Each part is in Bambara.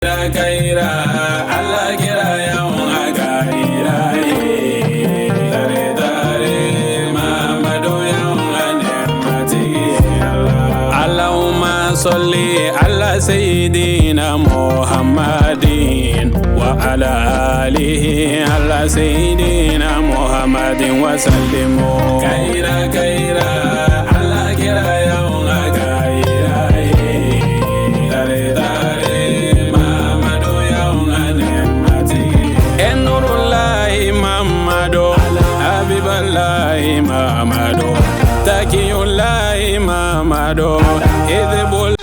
Ala kira Allahumma salli ala sayyidina Muhammadin wa ala alihi ala sayyidina Muhammadin wa sallim kayira kayira ala kira Habibalayi Mamadu Takiyulayi Mamadu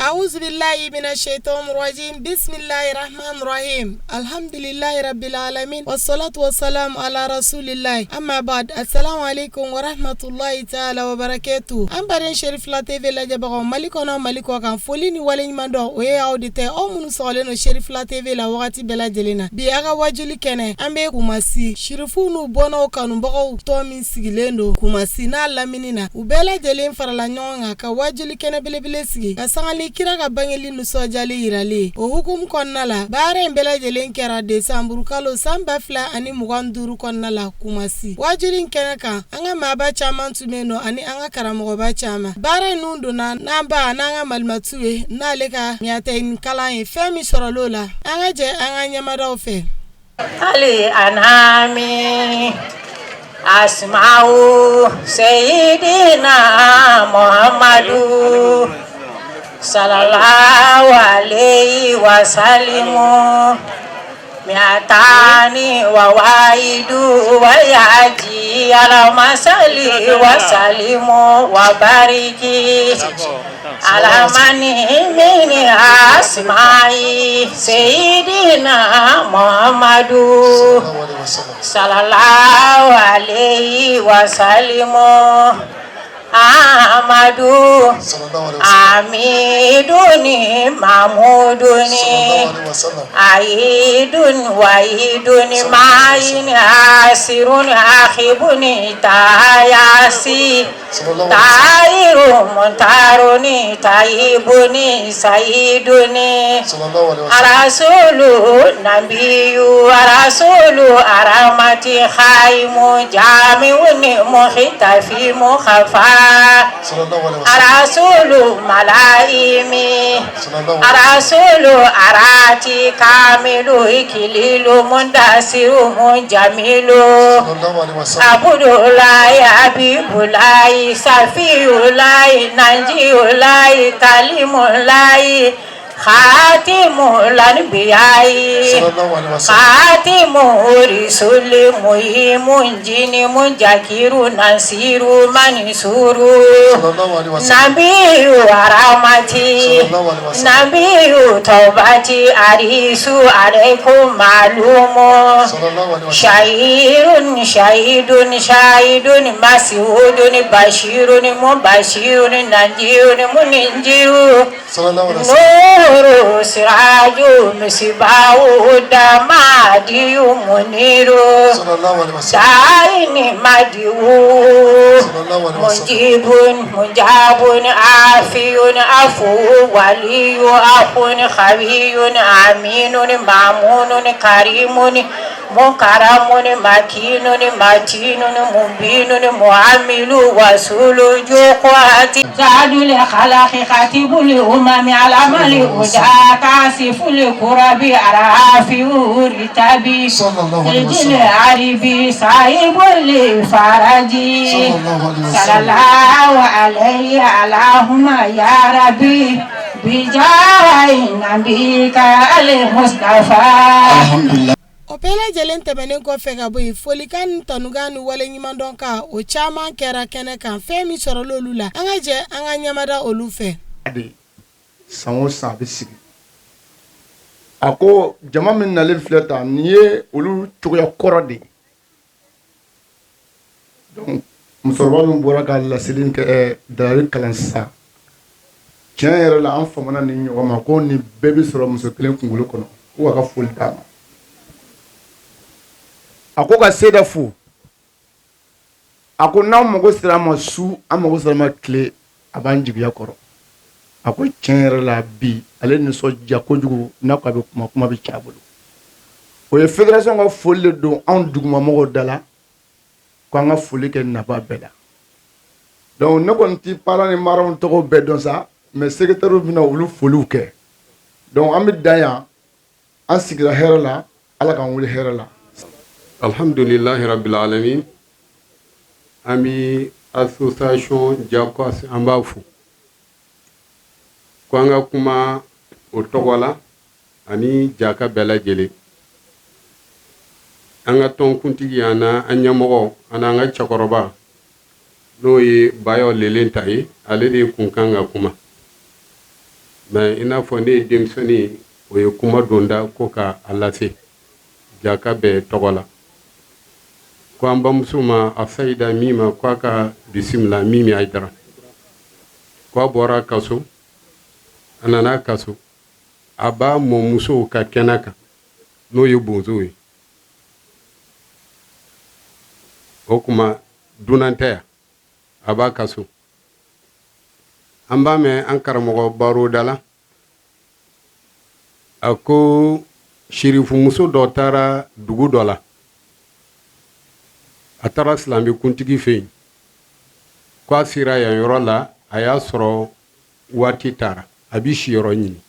Awuzubilayi mina shayitani rajim bisimilahi rahmani rahim alhamdulilahi rabil alamin wasalatu wasalamu ala rasulilahi amma ba'd assalamu alaikum warahmatulahi taala wabarakatu an baden Cherifla TV lajɛbagaw Mali kɔnɔ Mali kɔ kan foli ni waleɲuman dɔn o ye aw de ta aw minnu sɔgɔlen don Cherifla TV la wagati bɛɛ lajɛlen na bi a ka wajuli kɛnɛ an bɛ Kumasi Sirifuw n'u bɔnnaw kanubagaw tɔn min sigilen don Kumasi n'a lamini na u bɛɛ lajɛlen farala ɲɔgɔn kan ka wajuli kɛnɛ belebele sigi ka sanga ni kira ka bangeli nisɔndiyali yirali ye o hukumu kɔnɔna la baara in bɛɛ lajɛlen kɛra desanburukalo san 2025 kɔnɔna la Kumasi wajuli in kɛnɛ kan an ka maaba caman tun bɛ yen nɔ ani an ka karamɔgɔba caman baara in nun donna n'an ba n'an ka malimatu ye n'ale ka ɲatɛ kalan ye fɛn min sɔrɔla o la an ka jɛ an ka ɲɛmadaw fɛ Ali anami asma'u sayyidina Muhammadu sallallahu alayhi wa sallimu miatani wa wahidu wa yaji alama salli wa sallimu wa bariki ala mani min asma'i sayyidina Muhammadu sallallahu alayhi wa sallimu Amadu Amiduni Mamuduni Aidun Waiduni Maini Asirun Akhibuni Tayasi Tayiru Muntaruni Tayibuni Sayiduni Arasulu Nabiyu Arasulu Aramati Khaimu Jamiuni Muhitafi Mukhafa Arasulu Malaimi Arasulu Arati Kamilu Ikililu Mundasiru Mujamilu Abudulayi Abibulayi Safiyulayi Nanjiyulayi Kalimulayi Khatimul Anbiyayi Khatimu Rusuli Muhimun Jini Munjakiru Nasiru Manisuru Nabiyu Aramati Nabiyu Taubati Arisu Alaikum Malumu Shahidun Shahidun Shahidun Masihudun Bashirun Mubashirun Nanjirun Muninjiru Nuru Siraju Misibahu Damadiyu Muniru Saini Madiwu Mujibun Mujabun Afiyun Afu Waliyu Akun Khawiyun Aminun Mamunun Karimun Mukaramun Makinun Matinun Mubinun Muamilu Wasulu Jukwati Zadul Khalaqi Khatibul Umami Alamali Uda Kasiful Kurabi Arafiu Ritabi Rijil Aribi Sahibul Faraji Sallallahu alayhi Allahumma ya Rabbi Bijaahi Nabika al-Mustafa. Alhamdulillah. O bɛɛ lajɛlen tɛmɛnen kɔfɛ ka bɔ yen folikan ni tanukan ni waleɲumandɔn kan o caman kɛra kɛnɛ kan fɛn min sɔrɔla olu la an ka jɛ an ka ɲɛmada olu fɛ. San o san a bɛ sigi a ko jama min nalen filɛ tan nin ye olu cogoya kɔrɔ de ye donc musokɔrɔba min bɔra ka laseli kɛ dalali kalan sisan tiɲɛ yɛrɛ la an famana nin ɲɔgɔn ma ko nin bɛɛ bɛ sɔrɔ muso kelen kunkolo kɔnɔ ko ka foli d'a ma a ko ka seda fo a ko n'an mago sera a ma su an mago sera a ma tile a b'an jigiya kɔrɔ A ko tiɲɛ yɛrɛ la bi ale nisɔndiya kojugu, n'a ko a bɛ kuma, kuma bɛ cɛ a bolo. O ye fédération ka foli de don anw dugumamɔgɔw da la, ko an ka foli kɛ naba bɛɛ la. Donc ne kɔni ti parrain ni marraine tɔgɔ bɛɛ dɔn sa, mais secrétaire bɛna olu foliw kɛ. Donc an bɛ dan yan. An sigira hɛrɛ la, Ala k'an wuli hɛrɛ la. Alhamdulilahi rabbil alamin. An bi association Jakɔs, an b'a fo ko an ka kuma o tɔgɔ la ani jaka bɛɛ lajɛlen. An ka tɔnkuntigi, an na an ɲɛmɔgɔ, an n'an ka cɛkɔrɔba, n'o ye Bayɔ Lelen ta ye, ale de kun kan ka kuma, mais i n'a fɔ ne ye denmisɛnnin ye, o ye kuma donda ko ka a lase jaka bɛɛ tɔgɔ la, ko an bamuso ma, a sayida min ma, ko a ka bisimila Mimi Hayidara, ko a bɔra kaso, a nana kaso, a b'a mɔmusow ka kɛnɛ kan, n'o ye bonzow ye. O kuma dunan tɛ yan, a b'a kaso. An b'a mɛn an karamɔgɔ baroda la, a ko sirifumuso dɔ taara dugu dɔ la, a taara silamɛkuntigi fɛ yen, ko a sera yan yɔrɔ la, a y'a sɔrɔ waati taara, a bɛ siyɔrɔ ɲini.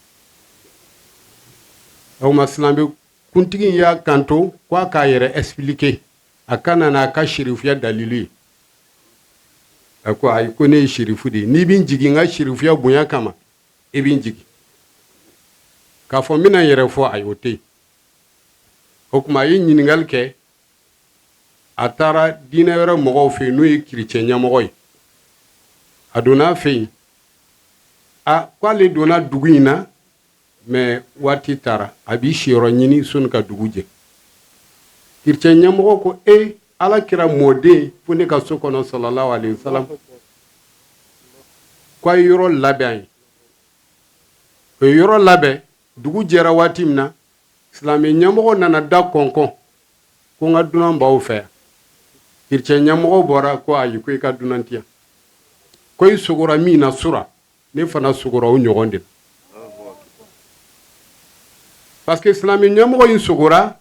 O ma silamɛkuntigi y'a kanto ko a k'a yɛrɛ expliquer, a ka na n'a ka sirifuya dalilu ye. A ko ayi, ko ne ye sirifu de ye, n'i bɛ n jigin n ka sirifuya bonya kama, i bɛ n jigin. K'a fɔ n bɛna n yɛrɛ fɔ, ayi, o tɛ yen. O tuma a ye ɲininkali kɛ, a taara diinɛ wɛrɛ mɔgɔw fɛ yen, n'o ye kerecɛn ɲɛmɔgɔ ye. A donna a fɛ yen, a k'ale donna dugu in na, mais waati taara, a b'i siyɔrɔ ɲini sɔnni ka dugu jɛ. Kerecɛn ɲɛmɔgɔ ko e Ala kira mɔden fo ne ka so kɔnɔ, sallallahu alaihi wasallam, ko a ye yɔrɔ labɛn a ye. O ye yɔrɔ labɛn. Dugu jɛra waati min na, silamɛ ɲɛmɔgɔ nana da kɔnkɔn ko n ka dunan b'aw fɛ yan. Kerecɛn ɲɛmɔgɔ bɔra ko ayi, ko i ka dunan tɛ yan, ko i sogora min na sura, ne fana sogora o ɲɔgɔn de la, parce que silamɛ ɲɛmɔgɔ in sogora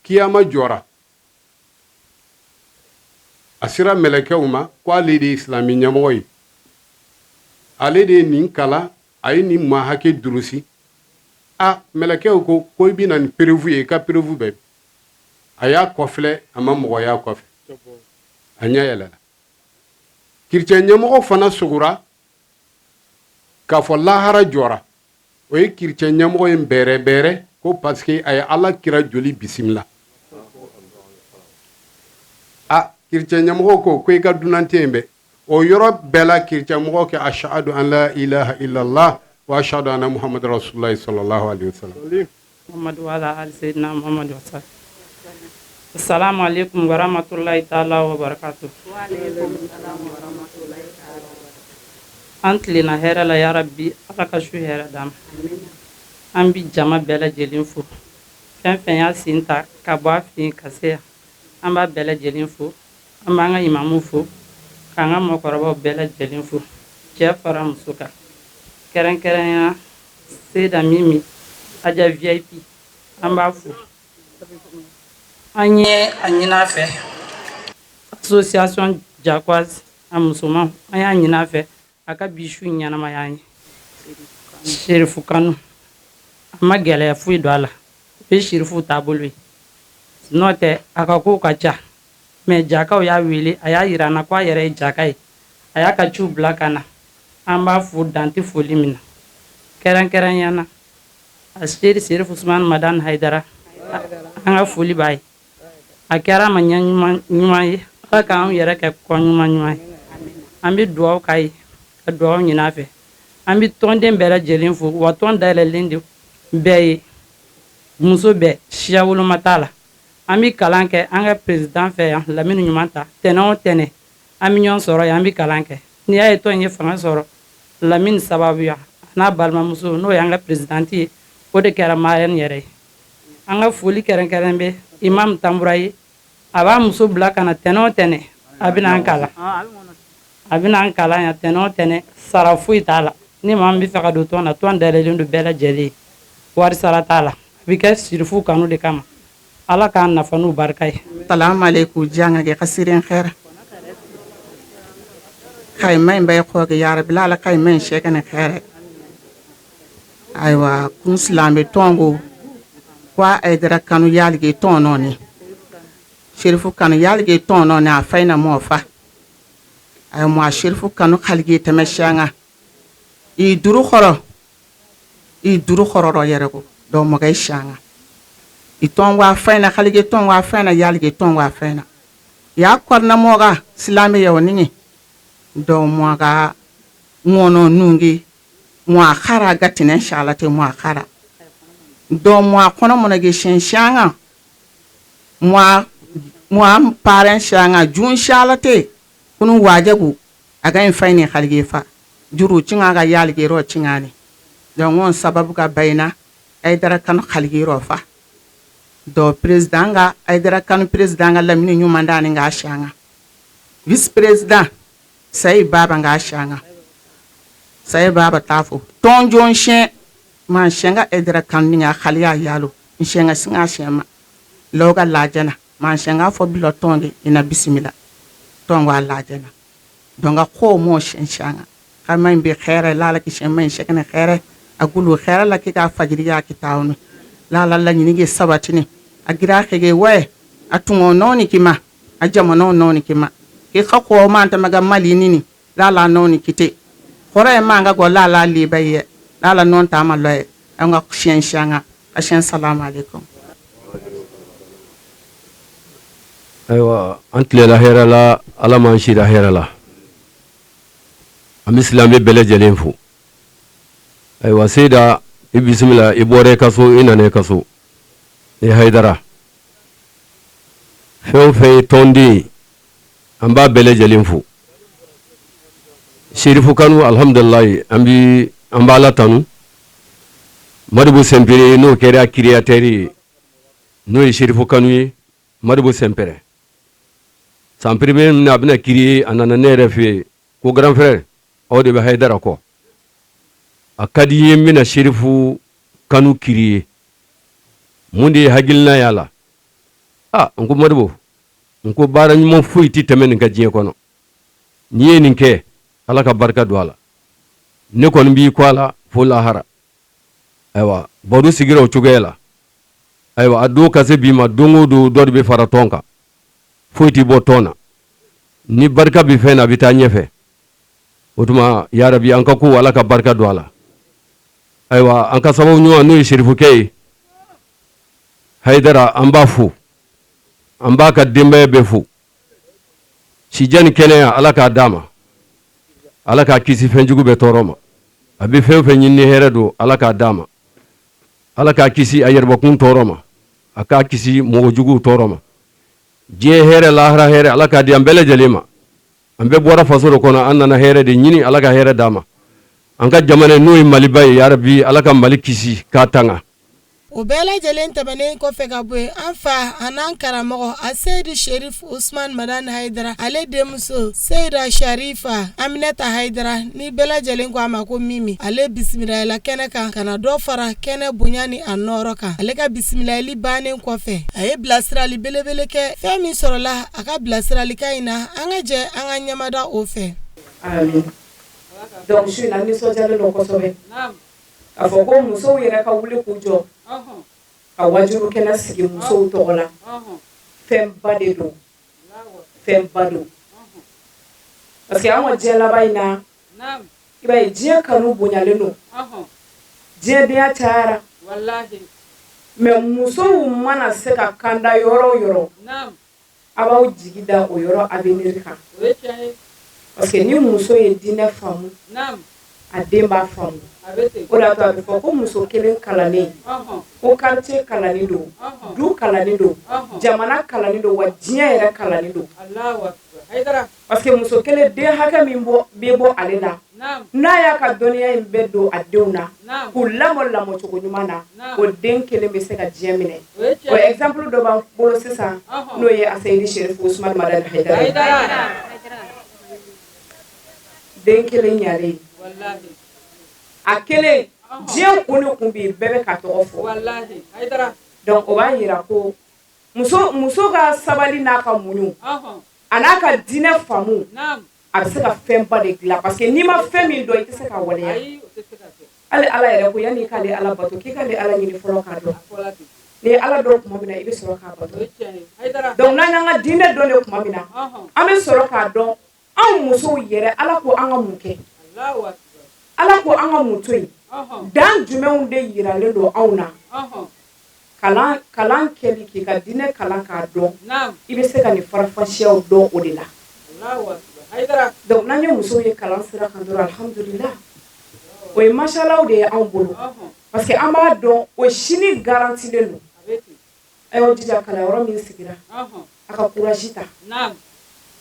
kiyama jɔra, a sera mɛlɛkɛw ma ko ale de ye silamɛ ɲɛmɔgɔ ye, ale de ye nin kalan, a ye nin maa hakɛ durusi. A mɛlɛkɛw ko i bɛ na ni preuve ye, i ka preuve bɛɛ. A y'a kɔfilɛ, a ma mɔgɔ y'a kɔfɛ, a ɲɛ yɛlɛla. Kerecɛn ɲɛmɔgɔ fana sogora k'a fɔ lahara jɔra. O ye kerecɛn ɲɛmɔgɔ in bɛrɛ bɛrɛ ko parce que a ye Ala kira joli bisimila. A kerecɛn ɲɛmɔgɔ ko i ka dunan tɛ yen bɛɛ. O yɔrɔ bɛɛ la, kerecɛn mɔgɔ kɛ ashadu an la ilaha illallah wa ashadu anna muhammadu rasulullah sallallahu alaihi wasallam. Muhammadu ala ali sayyidina Muhammadu wa sallam. Assalamu alaikum wa rahmatullahi ta'ala wa barakatuh. An tilenna hɛrɛ la, ya rabbi, Ala ka su hɛrɛ d'an ma. An bi jama bɛɛ lajɛlen fo, fɛn fɛn y'a sen ta ka bɔ a fɛ yen ka se yan, an b'a bɛɛ lajɛlen fo. An b'an ka imamu fo, k'an ka mɔgɔkɔrɔbaw bɛɛ lajɛlen fo, cɛ fara muso kan, kɛrɛnkɛrɛnya Seyida Mimi Aja VIP, an b'a fo. An ye a ɲini a fɛ, association Jakwaz a musoman, an y'a ɲini a fɛ a ka bi su ɲɛnamaya an ye. Serifu kanu, a ma gɛlɛya foyi don a la, o ye serifu taabolo ye, n'o tɛ a ka kow ka ca. Mais jakaw y'a wele, a y'a jira an na ko a yɛrɛ ye jaka ye, a y'a ka ciw bila ka na. An b'a fo dan tɛ foli min na, kɛrɛnkɛrɛnya na a seri Serifu Usumani Madani Hayidara, an ka foli b'a ye. A kɛra a ma ɲɛ ɲuman ye, Ala k'anw yɛrɛ kɛ kɔ ɲuman ɲuman ye. An bɛ dugawu k'a ye, ka dugawu ɲini a fɛ. An bɛ tɔnden bɛɛ lajɛlen fo, wa tɔn dayɛlɛlen de bɛɛ ye, muso bɛɛ, siya woloma t'a la. An bɛ kalan kɛ an ka président fɛ yan, Lamini ɲuman ta, tɛnɛn o tɛnɛn an bɛ ɲɔgɔn sɔrɔ yan, an bɛ kalan kɛ. N'i y'a ye tɔn in ye fanga sɔrɔ, Lamini sababuya n'a balimamuso, n'o y'an ka présidente ye, o de kɛra marraine yɛrɛ ye. An ka foli kɛrɛnkɛrɛn bɛ imam Tanbura ye, a b'a muso bila ka na tɛnɛn o tɛnɛn, a bɛna an kalan, a bɛna an kalan yan tɛnɛn o tɛnɛn, sara foyi t'a la. Ni maa min bɛ fɛ ka don tɔn na, tɔn dayɛlɛlen don bɛɛ lajɛlen, wari sara t'a la. A bɛ kɛ sirifu kanu de kama. Ala k'an nafa n'u barika ye. Salamu alaikum janga ge khasirin khair khay main bay khoge ya rabbi la khay main shekane khair aywa kun silame tongo kwa Aidara kanu yalge tononi sherifu kanu yalge tononi a faina mo fa ay mo sherifu kanu khalge tamashanga i duru khoro yerego do mo gay shanga i tongwa faina khalge tongwa faina yalge tongwa faina ya korna moga silame yawningi do mo ga ngono nungi mo khara gatine inshallah te mo khara do mo kono mo ngi shenshanga mo paren shanga jun inshallah te kunu wajagu aga en faini khalge fa juru cinga ga yalge ro cinga ni donc on sababu ka bayna Aidara kanu khalge ro fa do président ga Aidara kanu président ga lamini nyumanda ni nga shanga vice président sai baba nga shanga sai baba tafo tonjon shen man shenga Aidara kanu ni nga khaliya yalo shenga singa shema loga lajana man shenga fo bilo tonge ina bismillah tongwa lajana donga ko mo shen shanga kama imbe khaira la la ki shen shekene khaira agulu khaira la ki ka fajiriya ki tawnu la la la nyinige sabatini agira khege we atungo noni kima ajama non noni kima ki khako man ta maga mali nini la la noni kite khore manga go la la li baye la la non ta ma loye anga shen shanga ashen salam alaikum. Ayiwa an tilela hɛrɛ la, Ala m'an sira hɛrɛ la. An bɛ silamɛ bɛɛ lajɛlen fo. Ayiwa Seyida, i bisimila, i bɔra i ka so, i nana i ka so. I Hayidara. Fɛn o fɛn ye tɔnden ye, an b'a bɛɛ lajɛlen fo. Serifu Kanu, alhamdulilayi, an b'Ala tanu. Modibo Sɛnpere n'o kɛra créateur ye, n'o ye Serifu Kanu ye, Modibo Sɛnpere. San premier min na a bɛna créer, a nana ne yɛrɛ fɛ yen ko grand frère, aw de bɛ Hayidara kɔ. A ka di n ye n bɛna Serifu Kanu créer. Mun de ye hakilina y'a la? Ah, n ko Modibo, n ko baara ɲuman foyi tɛ tɛmɛ nin ka diɲɛ kɔnɔ. N'i ye nin kɛ, Ala ka barika don a la. Ne kɔni b'i kɔ a la fo lahara. Ayiwa, baro sigira o cogoya la. Ayiwa, a don ka se bi ma, don o don dɔ de bɛ fara tɔn kan. Foyi tɛ bɔ tɔn na. Ni barika bɛ fɛn na, a bɛ taa ɲɛfɛ. O tuma yarabi, an ka ko Ala ka barika don a la. Ayiwa, an ka sababu ɲuman n'o ye Serifukɛ ye, Hayidara, an b'a fo. An b'a ka denbaya bɛɛ fo. Sijan ni kɛnɛya, Ala k'a d'a ma. Ala k'a kisi fɛnjugu bɛɛ tɔɔrɔ ma. A bɛ fɛn o fɛn ɲini ni hɛrɛ don, Ala k'a d'a ma. Ala k'a kisi a yɛrɛbakun tɔɔrɔ ma. A k'a kisi mɔgɔjuguw tɔɔrɔ ma. Diɲɛ hɛrɛ, lahara hɛrɛ, Ala k'a di an bɛɛ lajɛlen ma. An bɛɛ bɔra faso dɔ kɔnɔ, an nana hɛrɛ de ɲini, Ala ka hɛrɛ d'an ma. An ka jamana n'o ye Maliba ye, yarabi, Ala ka Mali kisi k'a tanga. O bɛɛ lajɛlen tɛmɛnen kɔfɛ ka bɔ yen, an fa an'an karamɔgɔ a Seyidi Sherif Usman Madani Hayidara, ale denmuso Seyida Sharifa Aminata Hayidara, ni bɛɛ lajɛlen ko a ma ko Mimi, ale bisimilayila kɛnɛ kan ka na dɔ fara kɛnɛ bonya ni a nɔɔrɔ kan. Ale ka bisimilayili bannen kɔfɛ, a ye bilasirali belebele kɛ. Fɛn min sɔrɔla a ka bilasiralikan in na, an ka jɛ an ka ɲɛmada o fɛ. Amin. Donc su in na, nisɔndiyalen don kosɛbɛ k'a fɔ ko musow yɛrɛ ka wuli k'u jɔ ka wajulu kɛnɛ sigi musow tɔgɔ la. Fɛnba de don, fɛnba don, parce que an ka diɲɛ laban in na, i b'a ye diɲɛ kanu bonyalen don, diɲɛdenya cayara, mais musow mana se ka kanda yɔrɔ o yɔrɔ, a b'aw jigi da o yɔrɔ avenir kan, parce que ni muso ye diinɛ faamu, a den b'a faamu. O de y'a to a bɛ fɔ ko muso kelen kalannen, ko quartier kalannen don, du kalannen don, jamana kalannen don, wa diɲɛ yɛrɛ kalannen don, parce que muso kelen den hakɛ min bɛ bɔ ale la, n'a y'a ka dɔnniya in bɛɛ don a denw na k'u lamɔ lamɔcogo ɲuman na, o den kelen bɛ se ka diɲɛ minɛ. O exemple dɔ b'an bolo sisan, n'o ye Aseyidi Sherif Usman Madani Hayidara ye. Den kelen ɲalen. A kelen diɲɛ kun ni kun bi bɛɛ bɛ ka tɔgɔ fɔ. Donc o b'a yira ko muso ka sabali n'a ka muɲu a n'a ka diinɛ faamu, a bɛ se ka fɛnba de dilan, parce que n'i ma fɛn min dɔn, i tɛ se ka waleya. Hali Ala yɛrɛ ko yanni k'ale Ala bato, k'i k'ale Ala ɲini fɔlɔ k'a dɔn. N'i ye Ala dɔn tuma min na, i bɛ sɔrɔ k'a bato. Donc n'an y'an ka diinɛ dɔn de tuma min na, an bɛ sɔrɔ k'a dɔn anw musow yɛrɛ, Ala ko an ka mun kɛ, Ala ko an ka mun to yen, dan jumɛnw de yiralen don anw na. Kalan kɛli, k'i ka diinɛ kalan k'a dɔn, i bɛ se ka nin farafasiyaw dɔn o de la. Donc n'an ye musow ye kalan sira kan dɔrɔn, alhamdulillah, o ye masalaw de ye anw bolo, parce que an b'a dɔn o sini garantilen don. A y'aw jija, kalanyɔrɔ min sigira, a ka courage ta,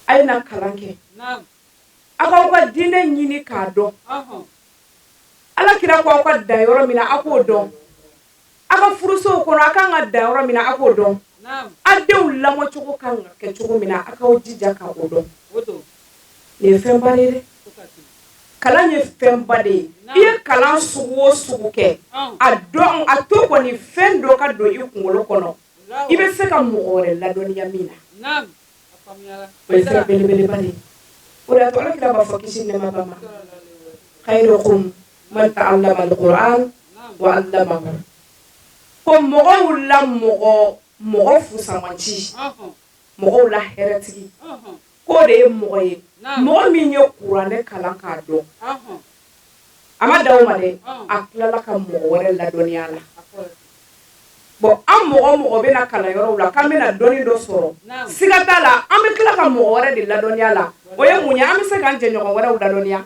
a ye na kalan kɛ, a k'aw ka diinɛ ɲini k'a dɔn. Ala kira ko aw ka dan yɔrɔ min na, a k'o dɔn. A ka furusow kɔnɔ, a kan ka dan yɔrɔ min na, a k'o dɔn. A denw lamɔcogo kan ka kɛ cogo min na, a k'aw jija k'o dɔn. Nin ye fɛnba de ye dɛ. Kalan ye fɛnba de ye. I ye kalan sugu o sugu kɛ, a dɔn a to kɔni fɛn dɔ ka don i kunkolo kɔnɔ, i bɛ se ka mɔgɔ wɛrɛ ladɔnniya min na, o ye fɛn belebeleba de ye. O de y'a to Ala kira b'a fɔ kisi ni nɛɛma b'a ma, khayrukum man ta'allama al-Qur'an wa 'allamahu, ko mɔgɔw la mɔgɔ fusamanci, mɔgɔw la hɛrɛtigi, k'o de ye mɔgɔ ye, mɔgɔ min ye kuranɛ kalan k'a dɔn. A ma dan o ma dɛ, a tilala ka mɔgɔ wɛrɛ ladɔnniya la. Bon, an mɔgɔ mɔgɔ bɛna kalanyɔrɔw la k'an bɛna dɔnni dɔ sɔrɔ, siga t'a la, an bɛ tila ka mɔgɔ wɛrɛ de ladɔnniya la. O ye mun ye? An bɛ se k'an jɛɲɔgɔn wɛrɛw ladɔnniya,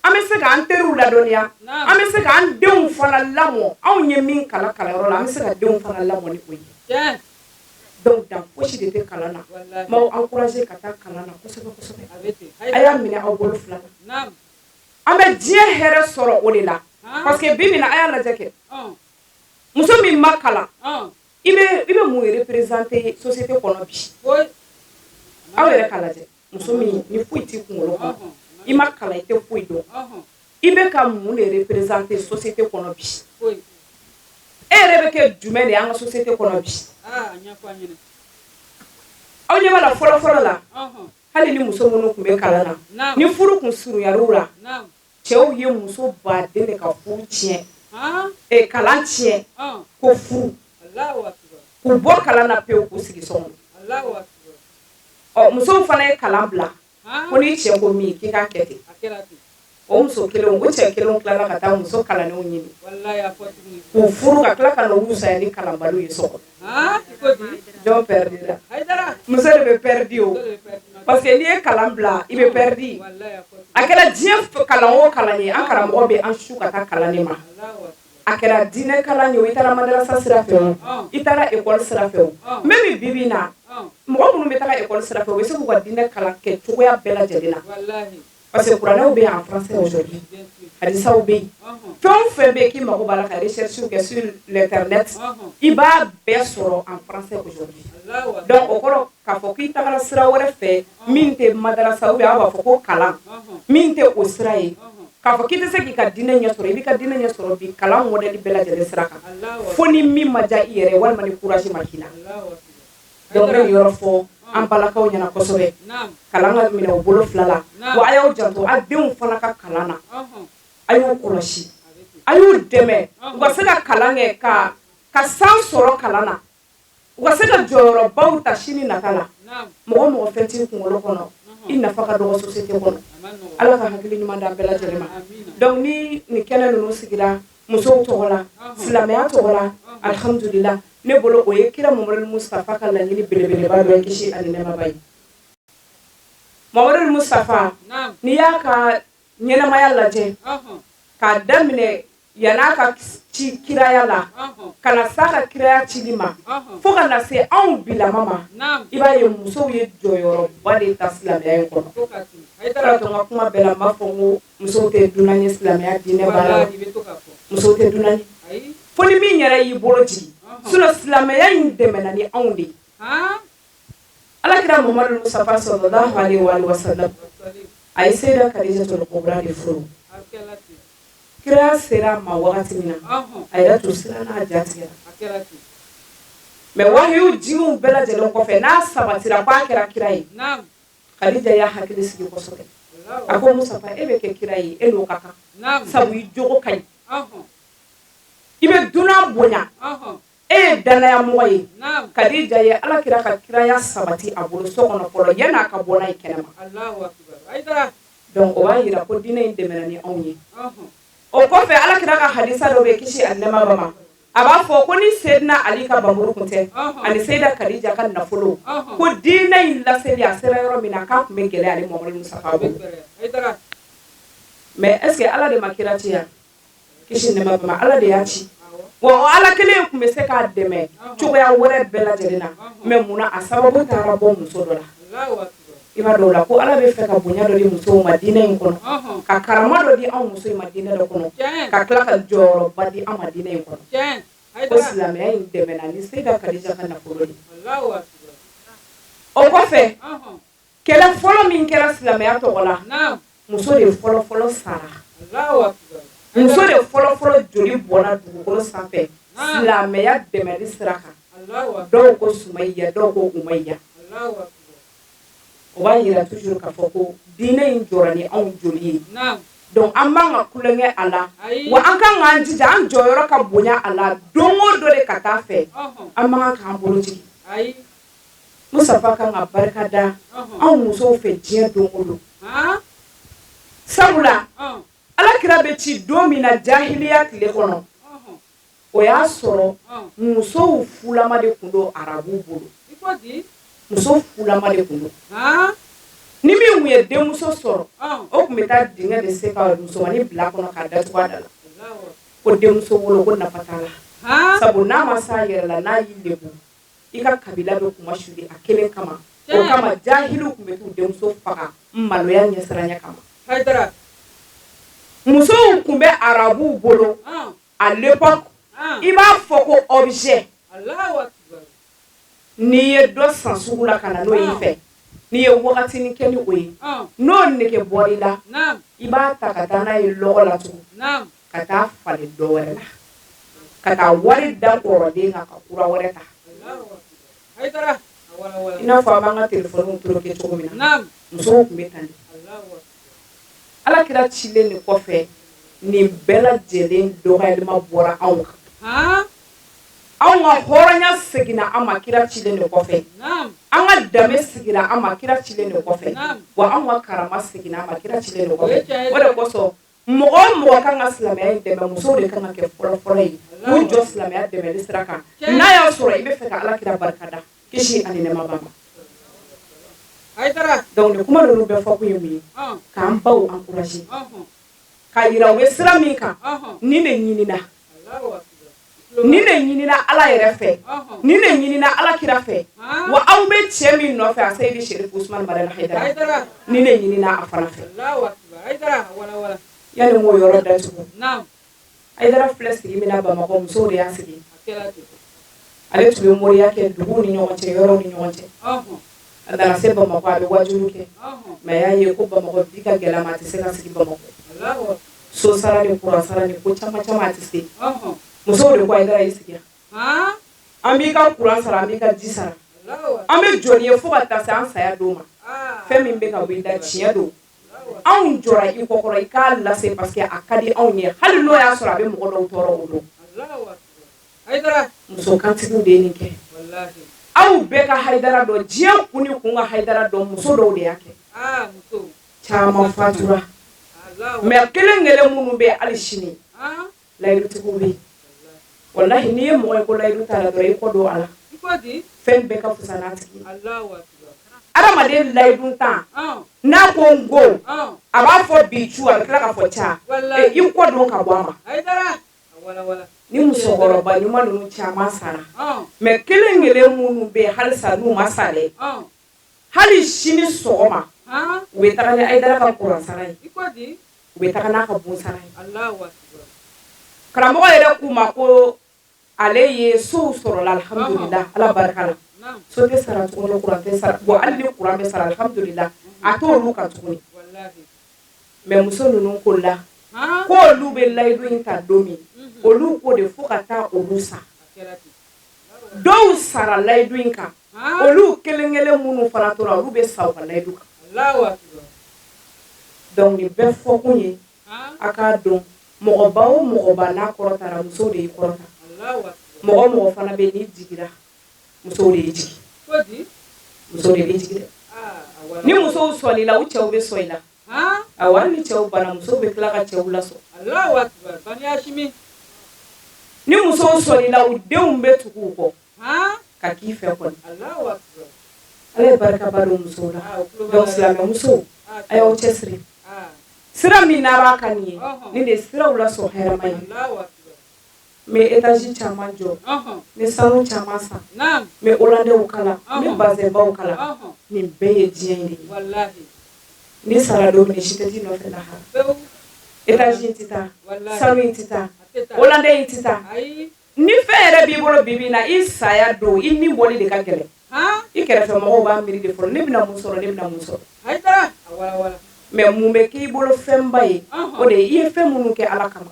an bɛ se k'an teriw ladɔnniya, an bɛ se k'an denw fana lamɔ. Anw ye min kalan kalanyɔrɔ la, an bɛ se ka denw fana lamɔ ni o ye. Donc dan fosi de tɛ kalan na. N b'aw encourager ka taa kalan na kosɛbɛ kosɛbɛ. A y'a minɛ aw bolo fila la, an bɛ diɲɛ hɛrɛ sɔrɔ o de la, parce que bi bi in na, a y'a lajɛ kɛ, muso min ma kalan, i bɛ mun représenter société kɔnɔ bi? Aw yɛrɛ k'a lajɛ, muso min ni foyi t'i kunkolo kɔnɔ, i ma kalan, i tɛ foyi dɔn, i bɛ ka mun de représenter société kɔnɔ bi? E yɛrɛ bɛ kɛ jumɛn de ye an ka société kɔnɔ bi? Aw ɲɛ b'a la, fɔlɔ fɔlɔ la, hali ni muso minnu tun bɛ kalan na, ni furu kun surunyar'u la, cɛw ye muso baden de ka furu tiɲɛ, kalan tiɲɛ, ko furu k'u bɔ kalan na pewu, k'u sigi so kɔnɔ. Ɔ, musow fana ye kalan bila ko n'i cɛ ko min k'i k'a kɛ ten. O muso kelenw, o cɛ kelenw tilala ka taa muso kalannenw ɲini k'u furu, ka tila ka na u wusaya ni kalanbaliw ye so kɔnɔ. Jɔn perdira? Muso de bɛ perdi o, parce que n'i ye kalan bila, i bɛ perdi. A kɛra diɲɛ kalan o kalan ye, an karamɔgɔ bɛ an su ka taa kalan de ma. A kɛra diinɛ kalan ye o, i taara madarasa sira fɛ o, i taara école sira fɛ o, même bi bi in na, mɔgɔ minnu bɛ taga école sira fɛ, u bɛ se k'u ka diinɛ kalan kɛ cogoya bɛɛ lajɛlen na, parce que kuranɛw bɛ yen en français aujourd'hui, hadisaw bɛ yen, fɛn o fɛn bɛ yen k'i mago b'a la ka recherche kɛ sur l'internet, i b'a bɛɛ sɔrɔ en français aujourd'hui. Donc o kɔrɔ k'a fɔ k'i tagara sira wɛrɛ fɛ min tɛ madarasa, ou bien aw b'a fɔ ko kalan min tɛ o sira ye, k'a fɔ k'i tɛ se k'i ka diinɛ ɲɛ sɔrɔ, i b'i ka diinɛ ɲɛ sɔrɔ bi kalan modèle bɛɛ lajɛlen sira kan, fo ni min ma diya i yɛrɛ ye, walima ni courage ma k'i la. Donc n bɛ nin yɔrɔ fɔ an balakaw ɲɛna kosɛbɛ, kalan ka minɛ u bolo fila la. Wa a y'aw janto a denw fana ka kalan na, a y'u kɔlɔsi, a y'u dɛmɛ u ka se ka kalan kɛ, ka san sɔrɔ kalan na, u ka se ka jɔyɔrɔbaw ta sini nata la. Mɔgɔ mɔgɔ fɛn t'i kunkolo kɔnɔ, i nafa ka dɔgɔ société kɔnɔ. Ala ka hakili ɲuman d'an bɛɛ lajɛlen ma. Donc ni nin kɛnɛ ninnu sigira musow tɔgɔ la, silamɛya tɔgɔ la, alhamdulillah, ne bolo o ye kira Mamadu Mustafa ka laɲini belebeleba dɔ ye, kisi ani nɛɛma b'a ye. Mamadu Mustafa, n'i y'a ka ɲɛnamaya lajɛ k'a daminɛ yan'a ka ci kiraya la ka na s'a ka kiraya cili ma, fo ka na se anw bilama ma, i b'a ye musow ye jɔyɔrɔba de ta silamɛya in kɔnɔ. O de to n ka kuma bɛɛ la, n b'a fɔ n ko musow tɛ dunan ye silamɛya diinɛ baara la, musow tɛ dunan ye, fo ni min yɛrɛ y'i bolo jigin. Sinon silamɛya in dɛmɛna ni anw de ye. Alakira Muhamadu Mustafa sallallahu alaihi wa sallam, a ye Seyida Khadijatul Kubra de furu. Kira sera a ma wagati min na, a yɛrɛ tun siranna, a ja tigɛra. Mais wahiyu jiginw bɛɛ lajɛlen kɔfɛ, n'a sabatira k'a kɛra kira ye, Khadija y'a hakili sigi kosɛbɛ. A ko Musafa, e bɛ kɛ kira ye, e n'o ka kan, sabu i jogo ka ɲi, i bɛ dunan bonya, e ye danayamɔgɔ ye. Khadija ye Ala kira ka kiraya sabati a bolo so kɔnɔ fɔlɔ, yan'a ka bɔ n'a ye kɛnɛma. Donc o b'a yira ko diinɛ in dɛmɛna ni anw ye. O kɔfɛ, Ala kira ka hadisa dɔ bɛ, kisi ani nɛɛma b'a ma, a b'a fɔ ko ni Sedina Ali ka bamuru kun tɛ ani Seyida Kadija ka nafolo, ko diinɛ in laseli a sera yɔrɔ min na, k'a tun bɛ gɛlɛya ale Mamadu Musafa bolo. Mais est ce que Ala de ma kira ci yan, kisi nɛɛma b'a ma? Ala de y'a ci wa. O Ala kelen tun bɛ se k'a dɛmɛ cogoya wɛrɛ bɛɛ lajɛlen na, mais munna a sababu taara bɔ muso dɔ la? I b'a dɔn o la ko Ala bɛ fɛ ka bonya dɔ di musow ma diinɛ in kɔnɔ, ka karama dɔ di anw muso ma diinɛ dɔ kɔnɔ, ka tila ka jɔyɔrɔba di an ma diinɛ in kɔnɔ, ko silamɛya in dɛmɛna ni Seyida Kadija ka nafolo de. O kɔfɛ, kɛlɛ fɔlɔ min kɛra silamɛya tɔgɔ la, muso de fɔlɔ fɔlɔ sara, muso de fɔlɔ fɔlɔ joli bɔnna dugukolo sanfɛ silamɛya dɛmɛli sira kan. Dɔw ko Sumayiya, dɔw ko Umayiya. O b'a yira toujours k'a fɔ ko diinɛ in jɔra ni anw joli ye. Donc an b'an ka tulonkɛ a la wa, an kan k'an jija, an jɔyɔrɔ ka bonya a la don o don de ka taa fɛ. An man kan k'an bolo jigin. Musafa kan ka barika da anw musow fɛ diɲɛ don o don, sabula Ala kira bɛ ci don min na, jahiliya tile kɔnɔ, o y'a sɔrɔ musow fulama de tun don arabuw bolo. Muso fulama de tun don. Ni min tun ye denmuso sɔrɔ, o tun bɛ taa dingɛ de se ka musomannin bila kɔnɔ k'a datugu a da la, ko denmuso wolo ko nafa t'a la, sabu n'a ma s'a yɛrɛ la, n'a y'i lebu, i ka kabila bɛ kuma suli a kelen kama. O kama jahiliw tun bɛ t'u denmuso faga maloya ɲɛsiranya kama. Musow tun bɛ arabuw bolo à l'époque, i b'a fɔ ko objet. N'i ye dɔ san sugu la ka na n'o y'i fɛ, n'i ye wagatinin kɛ ni o ye, n'o nege bɔr'i la, i b'a ta ka taa n'a ye lɔgɔ la tugun, ka taa falen dɔ wɛrɛ la, ka taa wari da kɔrɔden kan ka kura wɛrɛ ta, i n'a fɔ an b'an ka telefɔniw troquer cogo min na. Musow tun bɛ tan de. Ala kira cilen de kɔfɛ, nin bɛɛ lajɛlen dɔgɔyalima bɔra anw kan. Anw ka hɔrɔnya seginna an ma kira cilen de kɔfɛ, an ka danbe sigira an ma kira cilen de kɔfɛ, wa anw ka karama seginna an ma kira cilen de kɔfɛ. O de kosɔn, mɔgɔ o mɔgɔ kan ka silamɛya in dɛmɛ, musow de kan ka kɛ fɔlɔ fɔlɔ ye k'u jɔ silamɛya dɛmɛli sira kan, n'a y'a sɔrɔ i bɛ fɛ ka Ala kira barika da, kisi ani nɛɛma b'a ma. Donc nin kuma ninnu bɛɛ fɔ kun ye mun ye? K'an baw encourager, ka yira u bɛ sira min kan. Nin de ɲinina, nin de ɲinina Ala yɛrɛ fɛ, nin de ɲinina Ala kira fɛ. Wa aw bɛ cɛ min nɔfɛ, a Seyidi Sherif Usman Madani Hayidara, nin de ɲinina a fana fɛ. Yanni n k'o yɔrɔ datugu, Hayidara filɛ sigi min na Bamakɔ, musow de y'a sigi. Ale tun bɛ moriya kɛ duguw ni ɲɔgɔn cɛ, yɔrɔw ni ɲɔgɔn cɛ. A nana se Bamakɔ, a bɛ wajulu kɛ, mais a y'a ye ko Bamakɔ bi ka gɛlɛn ma, a tɛ se ka sigi Bamakɔ. So sara ni kuran sara ni ko caman caman, a tɛ se. Musow de ko: "Hayidara, i sigi yan, an b'i ka kuran sara, an b'i ka ji sara, an bɛ jɔ n'i ye fo ka taa se an saya don ma. Fɛn min bɛ ka bɔ i da, tiɲɛ don, anw jɔra i kɔkɔrɔ, i k'a lase, parce que a ka di anw ye, hali n'o y'a sɔrɔ a bɛ mɔgɔ dɔw tɔɔrɔ." O don, muso kantigiw de ye nin kɛ. Aw bɛɛ ka Hayidara dɔn, diɲɛ kun ni kun ka Hayidara dɔn, muso dɔw de y'a kɛ. Caman fatura, mais kelen kelen minnu bɛ yen hali sini, layidutigiw bɛ yen. Walahi, n'i ye mɔgɔ ye ko layidu t'a la dɔrɔn, i kɔ don a la. Fɛn bɛɛ ka fisa n'a tigi ye. Adamaden layidu tan, n'a ko n ko, a b'a fɔ bi cu, a bɛ tila k'a fɔ ca, i kɔ don ka bɔ a ma. Ni musokɔrɔba ɲuman ninnu caman sara, mais kelen kelen minnu bɛ yen halisa n'u ma sa dɛ, hali sini sɔgɔma u bɛ taga ni Hayidara ka kuran sara ye, u bɛ taga n'a ka bon sara ye. Karamɔgɔ yɛrɛ k'u ma ko ale ye sow sɔrɔla, alhamdulillah, Ala barika la, so tɛ sara tuguni, kuran tɛ sara. Bon, hali ni kuran bɛ sara, alhamdulillah, a t'olu kan tuguni. Mais muso ninnu ko la Ko olu bɛ layidu in ta don min, olu ko de fo ka taa olu sa. Dɔw sara layidu in kan, olu kelen kelen minnu fana tora, olu bɛ sa u ka layidu kan. Donc nin bɛɛ fɔkun ye a k'a dɔn, mɔgɔba o mɔgɔba n'a kɔrɔtara, musow de y'i kɔrɔta. Mɔgɔ mɔgɔ fana bɛ n'i jigira, musow de y'i jigin. Musow de b'i jigin dɛ. Ni musow sɔnna i la, u cɛw bɛ sɔn i la. Awɔ, hali ni cɛw banna, musow bɛ tila ka cɛw lasɔn. Ni musow sɔnna i la, u denw bɛ tugu u kɔ ka k'i fɛ kɔni. Ala ye barikaba don musow la. Donc silamɛ musow, a y'aw cɛsiri sira min n'a b'a kan nin ye, nin de ye siraw lasɔn hɛrɛma ye. N bɛ étage caman jɔ, n bɛ sanu caman san, n bɛ hollandais kala, n bɛ bazɛnbaw kala. Nin bɛɛ ye diɲɛ in de ye. Ni sara don min, si tɛ t'i nɔfɛ lahara. Étage in tɛ taa, sanu in tɛ taa, hollandais in tɛ taa. Ni fɛn yɛrɛ b'i bolo bi bi in na, i saya don, i ni bɔli de ka gɛlɛn. I kɛrɛfɛ mɔgɔw b'a miiri de fɔlɔ, ne bɛna mun sɔrɔ, ne bɛna mun sɔrɔ. Mais mun bɛ k'i bolo fɛnba ye, o de ye i ye fɛn minnu kɛ Ala kama.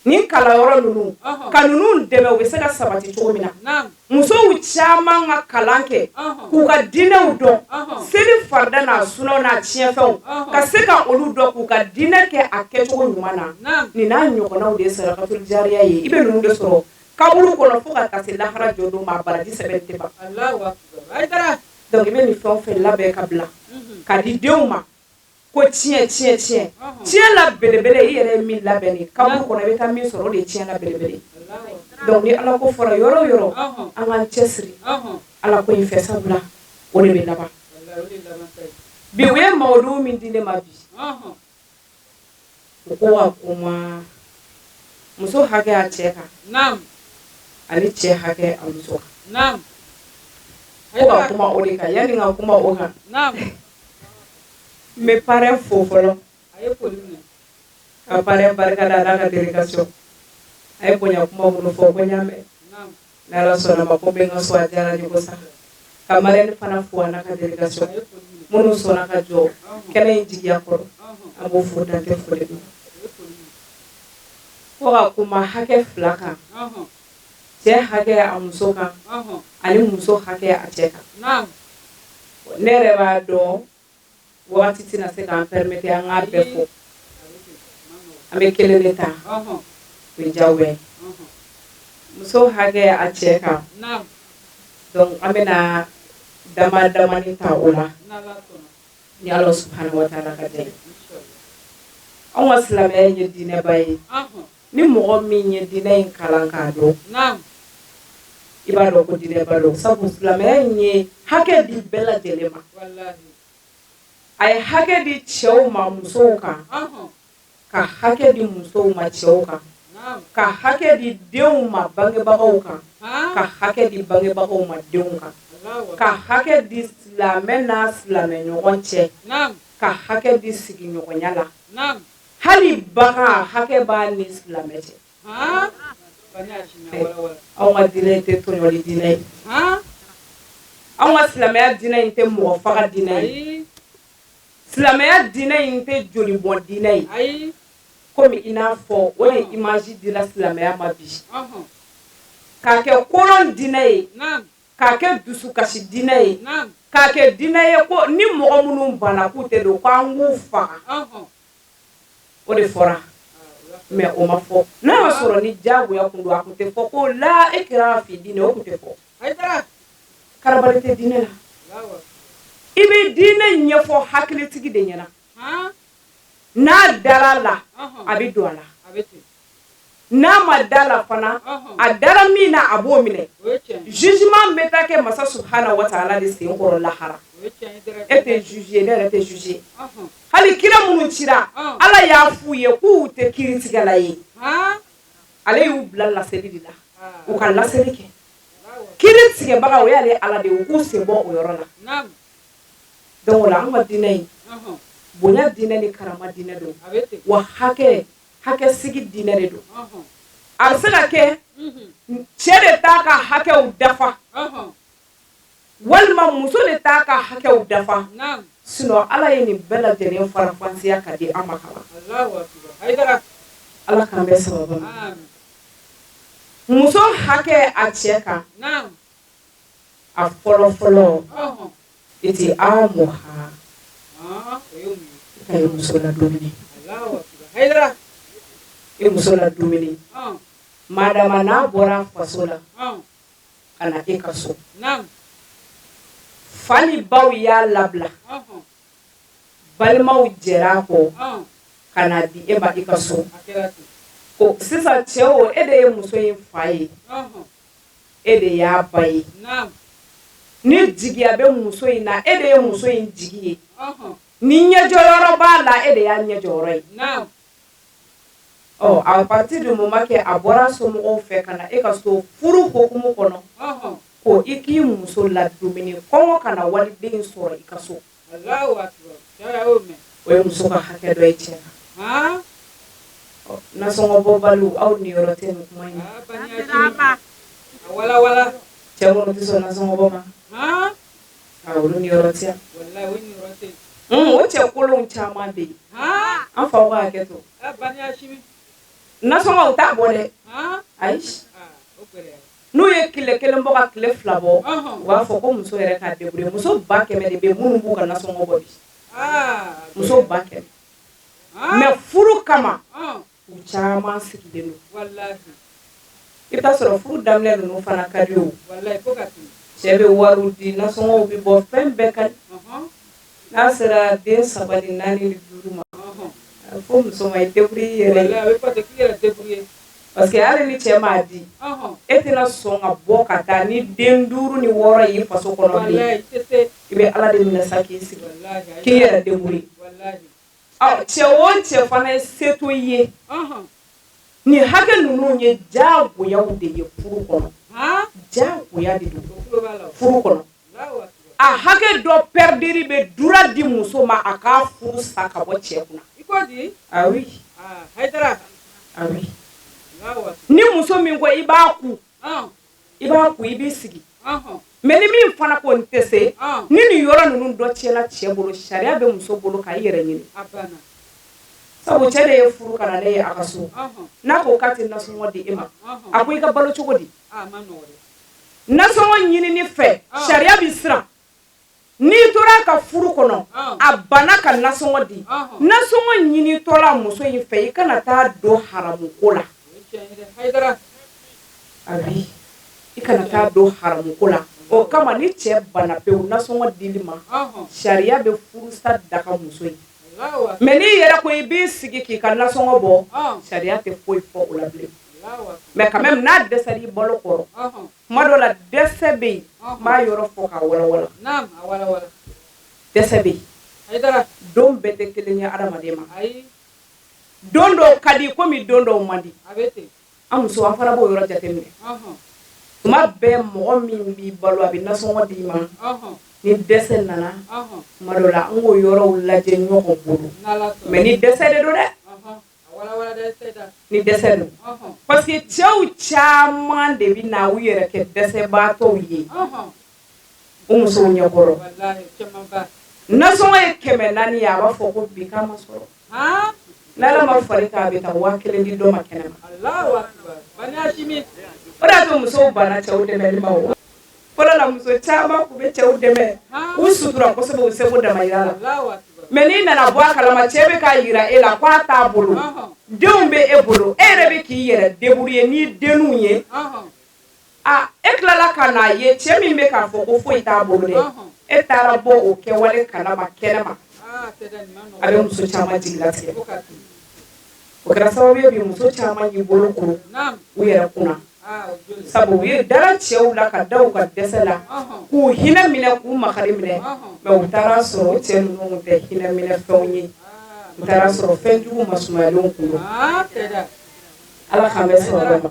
Nin kalanyɔrɔ ninnu, ka ninnu dɛmɛ, u bɛ se ka sabati cogo min na, musow caman ka kalan kɛ k'u ka diinɛw dɔn, seli farida n'a sunaw n'a tiɲɛfɛnw, ka se ka olu dɔn k'u ka diinɛ kɛ a kɛcogo ɲuman na. Nin n'a ɲɔgɔnnaw de ye sarakatul jariya ye. I bɛ ninnu de sɔrɔ kaburu kɔnɔ fo ka taa se lahara jɔ don ma, a baraji sɛbɛn tɛ ban. Donc i bɛ nin fɛn o fɛn labɛn ka bila ka di denw ma, ko tiɲɛ tiɲɛ tiɲɛ tiɲɛ la belebele, i yɛrɛ ye min labɛn nin kaburu kɔnɔ, i bɛ taa min sɔrɔ, o de ye tiɲɛ la belebele. Donc ni Ala ko fɔra yɔrɔ o yɔrɔ, an k'an cɛsiri Ala ko in fɛ, sabula o de bɛ laban. Bi u ye mawudu min di ne ma bi, u ko ka kuma muso hakɛ a cɛ kan ani cɛ hakɛ a muso kan. Ko ka kuma o de kan. Yanni n ka kuma o kan, n bɛ parrain fo fɔlɔ, ka parrain barika da n'a ka délégation. A ye bonya kuma minnu fɔ, ko n y'a mɛn, ni Ala sɔnna ma, ko n bɛ n ka so, a diyara n ye ko sa. Ka marraine fana fo a n'a ka délégation minnu sɔnna ka jɔ kɛnɛ in jigiya kɔrɔ, an b'o fo, dan tɛ foli min. Ko ka kuma hakɛ fila kan, cɛ hakɛ a muso kan ani muso hakɛ a cɛ kan. Ne yɛrɛ b'a dɔn wagati tɛna se k'an permettre an k'a bɛɛ fɔ, an bɛ kelen de ta, o ye diyagoya ye. Muso hakɛ a cɛ kan, donc an bɛna dama damani ta o la ni Ala subahana wa taala ka jɛ ye. Anw ka silamɛya ye diinɛba ye. Ni mɔgɔ min ye diinɛ in kalan k'a dɔn, i b'a dɔn ko diinɛba don, sabu silamɛya in ye hakɛ di bɛɛ lajɛlen ma. A ye hakɛ di cɛw ma musow kan, ka hakɛ di musow ma cɛw kan, ka hakɛ di denw ma bangebagaw kan, ka hakɛ di bangebagaw ma denw kan, ka hakɛ di silamɛ n'a silamɛ ɲɔgɔn cɛ, ka hakɛ di sigiɲɔgɔnya la, hali bagan hakɛ b'a ni silamɛ cɛ. Anw ka diinɛ in tɛ tɔɲɔli diinɛ ye, anw ka silamɛya diinɛ in tɛ mɔgɔ faga diinɛ ye, silamɛya diinɛ in tɛ jolibɔn diinɛ ye. Komi i n'a fɔ o de image dira silamɛya ma bi, k'a kɛ kolon diinɛ ye, k'a kɛ dusukasi diinɛ ye, k'a kɛ diinɛ ye ko ni mɔgɔ minnu banna k'u tɛ don, k'an k'u faga, o de fɔra. Mais o ma fɔ n'a y'a sɔrɔ ni diyagoya kun don, a kun tɛ fɔ ko la ikraha fi diinɛ, o kun tɛ fɔ. Karabali tɛ diinɛ la. I bɛ diinɛ ɲɛfɔ hakilitigi de ɲɛna, n'a dara la a bɛ don a la, n'a ma da la fana, a dara min na a b'o minɛ. Jugement bɛ taa kɛ masa subahana wa taala de sen kɔrɔ lahara. E tɛ juge ye, ne yɛrɛ tɛ juge ye. Hali kira minnu cira, Ala y'a f'u ye k'u tɛ kiiritigɛla ye, ale y'u bila laseli de la, u ka laseli kɛ. Kiiri tigɛbaga o y'ale Ala de ye, u k'u sen bɔ o yɔrɔ la. Donc o la, an ka diinɛ in, bonya diinɛ ni karama diinɛ don, wa hakɛ hakɛ sigi diinɛ de don. A bɛ se ka kɛ cɛ de t'a ka hakɛw dafa, walima muso de t'a ka hakɛw dafa. Sinon Ala ye nin bɛɛ lajɛlen faranfasiya ka di an ma kaban. Ala k'an bɛɛ sababa ma. Muso hakɛ a cɛ kan, a fɔlɔ fɔlɔ, itiamuha, i ka i muso ladumuni. I muso ladumuni. Madama n'a bɔra a faso la ka na e ka so, fa ni baw y'a labila, balimaw jɛra a kɔ ka na di e ma i ka so. Ko sisan cɛ o, e de ye muso in fa ye, e de y'a ba ye. Ni jigiya bɛ muso in na, e de ye muso in jigi ye. Ni ɲɛjɔyɔrɔ b'a la, e de y'a ɲɛjɔyɔrɔ ye. Ɔ, à partir du moment que a bɔra somɔgɔw fɛ ka na e ka so furu hokumu kɔnɔ, ko i k'i muso ladumuni, kɔngɔ kana waliden sɔrɔ i ka so. O ye muso ka hakɛ dɔ ye cɛ kan. Nasɔngɔ bɔbaliw, aw niyɔrɔ tɛ nin kuma in na. Cɛ minnu tɛ sɔn nasɔngɔ bɔ ma, olu niyɔrɔ tɛ yan. O cɛ kolonw caman bɛ yen. An faw ka hakɛ to. Nasɔngɔ u t'a bɔ dɛ. Ayi. N'u ye tile kelen bɔ ka tile fila bɔ, u b'a fɔ ko muso yɛrɛ k'a débrouiller. Muso 100 000 de bɛ minnu b'u ka nasɔngɔ bɔ bi. Muso 100 000. Mais furu kama, u caman sigilen don. I bɛ taa sɔrɔ furu daminɛ ninnu fana ka di o. Cɛ bɛ wariw di, nasɔngɔw bɛ bɔ, fɛn bɛɛ ka di. N'a sera den saba ni naani ni duuru ma, a bɛ fɔ muso ma i débrouiller i yɛrɛ ye. Parce que hali ni cɛ m'a di, e tɛna sɔn ka bɔ ka taa ni den duuru ni wɔɔrɔ y'i faso kɔnɔ bilen. I bɛ Ala de minɛ sa k'i sigi k'i yɛrɛ débrouiller. Ɔ, cɛ o cɛ fana ye se to i ye, nin hakɛ ninnu ye diyagoyaw de ye furu kɔnɔ. Diyagoya de don furu kɔnɔ. A hakɛ dɔ perdre bɛ droit di muso ma a k'a furu sa ka bɔ cɛ kunna. Ah oui. Ah oui. Ni muso min ko i b'a ku, i b'a ku, i b'i sigi. Mais ni min fana ko n tɛ se, ni nin yɔrɔ ninnu dɔ tiɲɛna cɛ bolo, sariya bɛ muso bolo k'a yɛrɛ ɲini. Sabu cɛ de ye furu ka na ne ye a ka so. N'a ko k'a tɛ nasɔngɔ di e ma, a ko i ka balo cogo di? Nasɔngɔ ɲinini fɛ, sariya bɛ siran. N'i tora ka furu kɔnɔ, a banna ka nasɔngɔ di, nasɔngɔ ɲinitɔla muso in fɛ, i kana taa don haramu ko la. Abi, i kana taa don haramu ko la. O kama ni cɛ banna pewu nasɔngɔ dili ma, sariya bɛ furusa daga muso ye. Mais n'i yɛrɛ ko i b'i sigi k'i ka nasɔngɔ bɔ, sariya tɛ foyi fɔ o la bilen. Mais quand même n'a dɛsɛra i balo kɔrɔ, tuma dɔ la dɛsɛ bɛ yen, n b'a yɔrɔ fɔ k'a walawala. Dɛsɛ bɛ yen. Don bɛɛ tɛ kelen ye adamaden ma. Don dɔw ka di komi don dɔw man di. An muso, an fana b'o yɔrɔ jateminɛ. Tuma bɛɛ mɔgɔ min b'i balo, a bɛ nasɔngɔ d'i ma, ni dɛsɛ nana, tuma dɔ la an k'o yɔrɔw lajɛ ɲɔgɔn bolo. Mais ni dɛsɛ de don dɛ. Ni dɛsɛ don. Parce que cɛw caman de bɛ na u yɛrɛ kɛ dɛsɛbaatɔw ye u musow ɲɛkɔrɔ. Nasɔngɔ ye 400 ye, a b'a fɔ ko bi k'a ma sɔrɔ. N'Ala ma fari k'a bɛ taa 1000 di dɔ ma kɛnɛ ma. O de y'a to musow banna cɛw dɛmɛli ma o. Fɔlɔ la muso caman tun bɛ cɛw dɛmɛ k'u sutura kosɛbɛ u seko damayira la. Mais n'i nana bɔ a kalama, cɛ bɛ k'a yira e la k'a t'a bolo, denw bɛ e bolo, e yɛrɛ bɛ k'i yɛrɛ débrouiller ni denninw ye. A e tilala ka n'a ye cɛ min bɛ k'a fɔ ko foyi t'a bolo dɛ, e taara bɔ o kɛwale kalama kɛnɛ ma, a bɛ muso caman jigilatigɛ. O kɛra sababu ye bi muso caman y'i bolo kuru u yɛrɛ kunna. Sabu u ye dara cɛw la ka da u ka dɛsɛ la, k'u hinɛ minɛ, k'u makari minɛ, mais u taara sɔrɔ o cɛ ninnu tɛ hinɛ minɛ fɛnw ye. U taara sɔrɔ fɛn jugu masumayalenw kun don. Ala k'an bɛ sababa ma.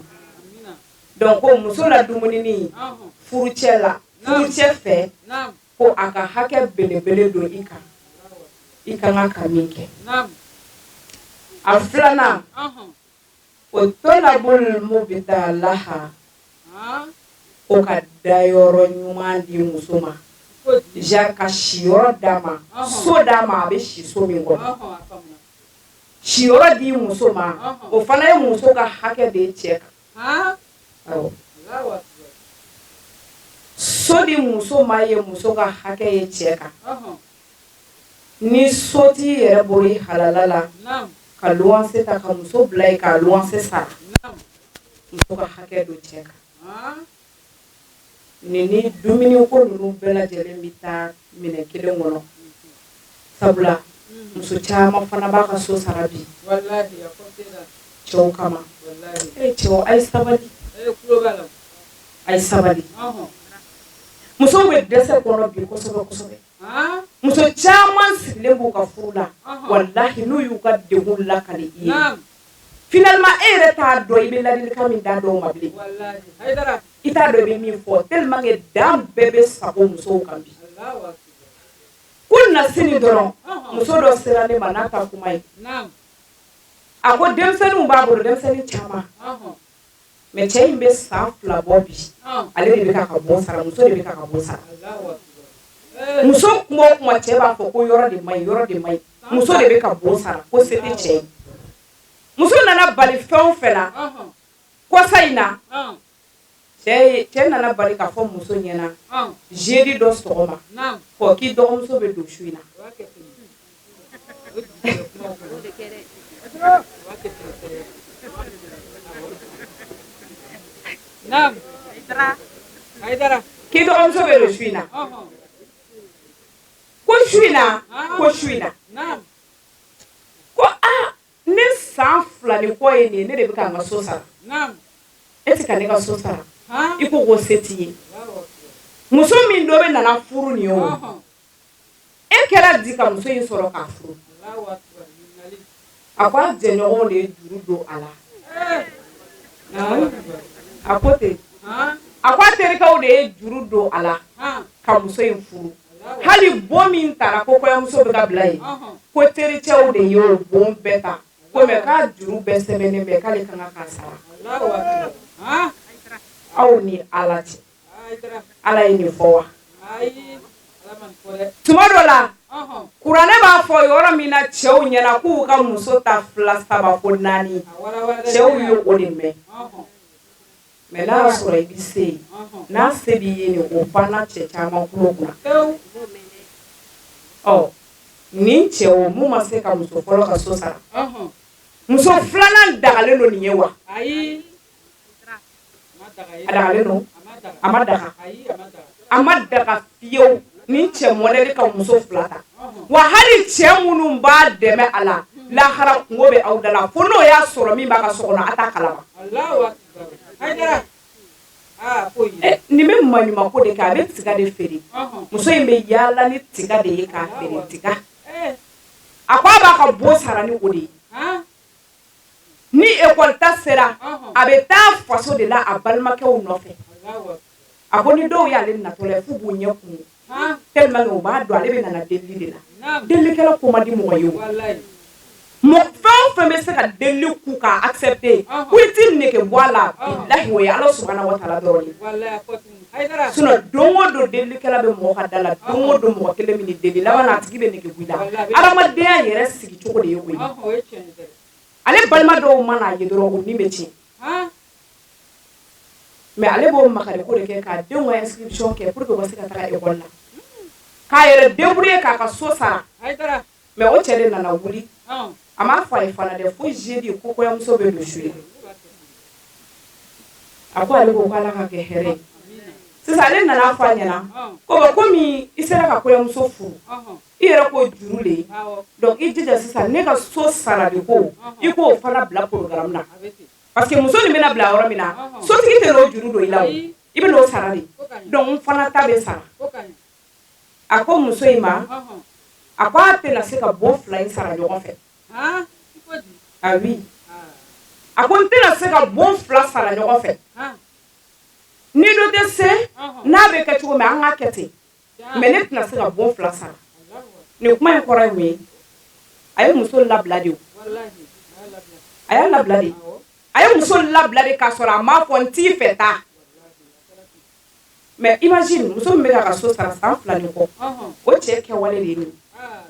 Donc ko muso la dumunini furucɛ la, furucɛ fɛ, ko a ka hakɛ belebele don i kan, i ka kan ka min kɛ. A filanan, o tɔlabol mubitalaha, ko ka dayɔrɔ ɲuman di muso ma. Ja ka siyɔrɔ d'a ma, so d'a ma, a bɛ si so min kɔnɔ. Siyɔrɔ di muso ma, o fana ye muso ka hakɛ de ye cɛ kan. Awɔ, so di muso ma ye muso ka hakɛ ye cɛ kan. Ni so t'i yɛrɛ bolo i halala la, ka luwanse ta ka muso bila yen ka luwanse sara, muso ka hakɛ don cɛ kan. Nin ni dumuni ko ninnu bɛɛ lajɛlen bɛ taa minɛ kelen kɔnɔ, sabula muso caman fana b'a ka so sara bi cɛw kama. E cɛw, a ye sabali, a ye sabali. Musow bɛ dɛsɛ kɔnɔ bi kosɛbɛ kosɛbɛ. Muso caman sigilen b'u ka furu la, walahi, n'u y'u ka degun lakali i ye, finalement e yɛrɛ t'a dɔn i bɛ ladilikan min d'a dɔw ma bilen, i t'a dɔn i bɛ min fɔ, tellement que dan bɛɛ bɛ sago musow kan bi. Ko na sini dɔrɔn, muso dɔ sera ne ma n'a ka kuma ye. A ko denmisɛnninw b'a bolo, denmisɛnnin caman, mais cɛ in bɛ san 2 bɔ bi, ale de bɛ ka bon sara, muso de bɛ ka bon sara. Muso kuma o kuma, cɛ b'a fɔ ko yɔrɔ de man ɲi, yɔrɔ de man ɲi, muso de bɛ ka bon sara, ko se tɛ cɛ ye. Muso nana bali fɛn o fɛn na kɔsa in na, cɛ nana bali k'a fɔ muso ɲɛna jeudi dɔ sɔgɔma kɔ k'i dɔgɔmuso bɛ don su in na. K'i dɔgɔmuso bɛ don su in na, ko su in na, ko su in na, ko aa, ne san 2 ni kɔ ye nin ye, ne de bɛ ka n ka so sara, e tɛ ka ne ka so sara, i ko se t'i ye. Muso min dɔ bɛ nana furu nin ye, o e kɛra di ka muso in sɔrɔ k'a furu? A ko a jɛɲɔgɔnw de ye juru don a la. A ko ten, a ko a terikɛw de ye juru don a la ka muso in furu. Hali bon min taara ko kɔɲɔmuso bɛ ka bila yen, ko tericɛw de y'o bon bɛɛ ta, ko mais k'a juru bɛɛ sɛbɛnnen bɛ, k'ale ka kan k'a sara. Aw ni Ala cɛ, Ala ye nin fɔ wa? Tuma dɔ la, kuranɛ b'a fɔ yɔrɔ min na cɛw ɲɛna k'u ka muso ta 2, 3 fo 4, cɛw ye o de mɛn. Mais n'a y'a sɔrɔ i bɛ se yen, n'a se b'i ye nin, o panna cɛ caman kulo kunna. Ɔ nin cɛ o mun ma se ka muso fɔlɔ ka so sara, muso filanan dagalen don nin ye wa? A dagalen don? A ma daga, a ma daga fiyewu. Nin cɛ mɔdɛli ka muso 2 ta wa, hali cɛ minnu b'a dɛmɛ a la, lahara kungo bɛ aw da la, fo n'o y'a sɔrɔ min b'a ka so kɔnɔ, a t'a kalama. Nin bɛ maɲumanko de kɛ, a bɛ tiga de feere. Muso in bɛ yaala ni tiga de ye k'a feere, tiga. A ko a b'a ka bon sara ni o de ye. Ni ekɔli ta sera, a bɛ taa faso de la a balimakɛw nɔfɛ. A ko ni dɔw y'ale natɔ la, f'u b'u ɲɛ kumu, tellement que u b'a dɔn ale bɛ nana delili de la. Delilikɛla ko man di mɔgɔ ye o. Fɛn o fɛn bɛ se ka delili ku k'a accepter ko i t'i nege bɔ a la, bilahi, o ye Ala subahana wa taala dɔrɔn ye. Sinon don o don delilikɛla bɛ mɔgɔ ka da la, don o don mɔgɔ kelen bɛ n'i deli, laban na a tigi bɛ nege bɔ i la. Adamadenya yɛrɛ sigi cogo de ye o ye. Ale balima dɔw mana ye dɔrɔn, o ni bɛ tiɲɛ. Mais ale b'o makari ko de kɛ k'a denw ka inscription kɛ pour que u ka se ka taga école la, k'a yɛrɛ débrouiller k'a ka so sara. Mais o cɛ de nana wuli, a m'a fɔ a ye fana dɛ, fo jeudi ko kɔɲɔmuso bɛ don su ye. A ko ale ko k'Ala ka kɛ hɛrɛ ye. Sisan ale nana fɔ a ɲɛna ko bon, komi i sera ka kɔɲɔmuso furu, i yɛrɛ ko juru le ye, donc i jija sisan ne ka so sarali ko, i k'o fana bila programme na, parce que muso nin bɛna bila yɔrɔ min na, sotigi tɛ n'o juru don i la, o i bɛ n'o sara de, donc n fana ta bɛ sara. A ko muso in ma, a ko a tɛna se ka bon 2 in sara ɲɔgɔn fɛ. Ah oui, a ko n tɛna se ka bon 2 sara ɲɔgɔn fɛ. Ni dɔ tɛ se n'a bɛ kɛ cogo min, an k'a kɛ ten, mais ne tɛna se ka bon 2 sara. Nin kuma in kɔrɔ ye mun ye? A ye muso labila de, o a y'a labila de, a ye muso labila de k'a sɔrɔ a m'a fɔ n t'i fɛ taa. Mais imagine muso min bɛ k'a ka so sara san 2 ni kɔ, o cɛ kɛwale de ye nin.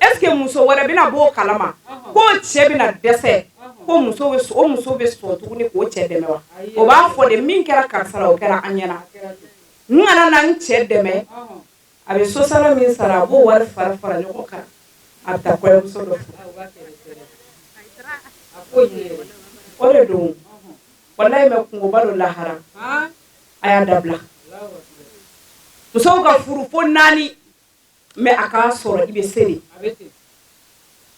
Est ce que muso wɛrɛ bɛna bɔ o kalama k'o cɛ bɛna dɛsɛ, ko muso bɛ o muso bɛ sɔn tuguni k'o cɛ dɛmɛ wa? O b'a fɔ de min kɛra karisa la, o kɛra an ɲɛna, n kana na n cɛ dɛmɛ. A bɛ so sara min sara, a b'o wari fara fara ɲɔgɔn kan, a bɛ taa kɔɲɔmuso dɔ furu. O de don walayi. Mais kungoba don lahara, a y'a dabila. Musow ka furu fo 4, mais a k'a sɔrɔ i bɛ se de.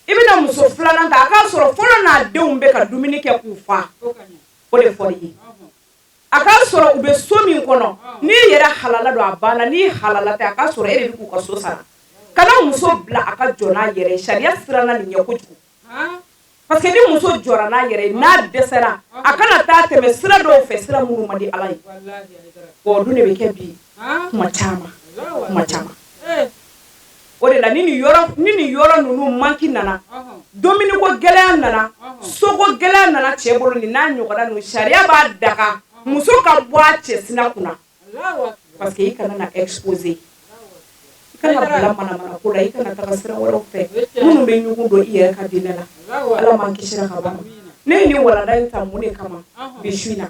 I bɛna muso filanan ta, a k'a sɔrɔ fɔlɔ n'a denw bɛ ka dumuni kɛ k'u fa, o de fɔra i ye. A k'a sɔrɔ u bɛ so min kɔnɔ, n'i yɛrɛ halala don, a banna. N'i halala tɛ, a k'a sɔrɔ e de bɛ k'u ka so sara. Kana muso bila a ka jɔ n'a yɛrɛ ye. Sariya siranna nin ɲɛ kojugu, parce que ni muso jɔra n'a yɛrɛ ye, n'a dɛsɛra, a kana taa tɛmɛ sira dɔw fɛ, sira minnu man di Ala ye. Bon, o dun de bɛ kɛ bi kuma caman, kuma caman. O de la ni nin yɔrɔ ninnu manque nana, dumuniko gɛlɛya nana, soko gɛlɛya nana cɛ bolo, nin n'a ɲɔgɔnna ninnu, sariya b'a daga muso ka bɔ a cɛ sina kunna, parce que i kana na exposer, i kana bila manamana ko la, i kana taga sira wɛrɛw fɛ minnu bɛ ɲugun don i yɛrɛ ka diinɛ la. Ala m'an kisira ka ban. Ne ye nin walanda in ta mun de kama bi su in na?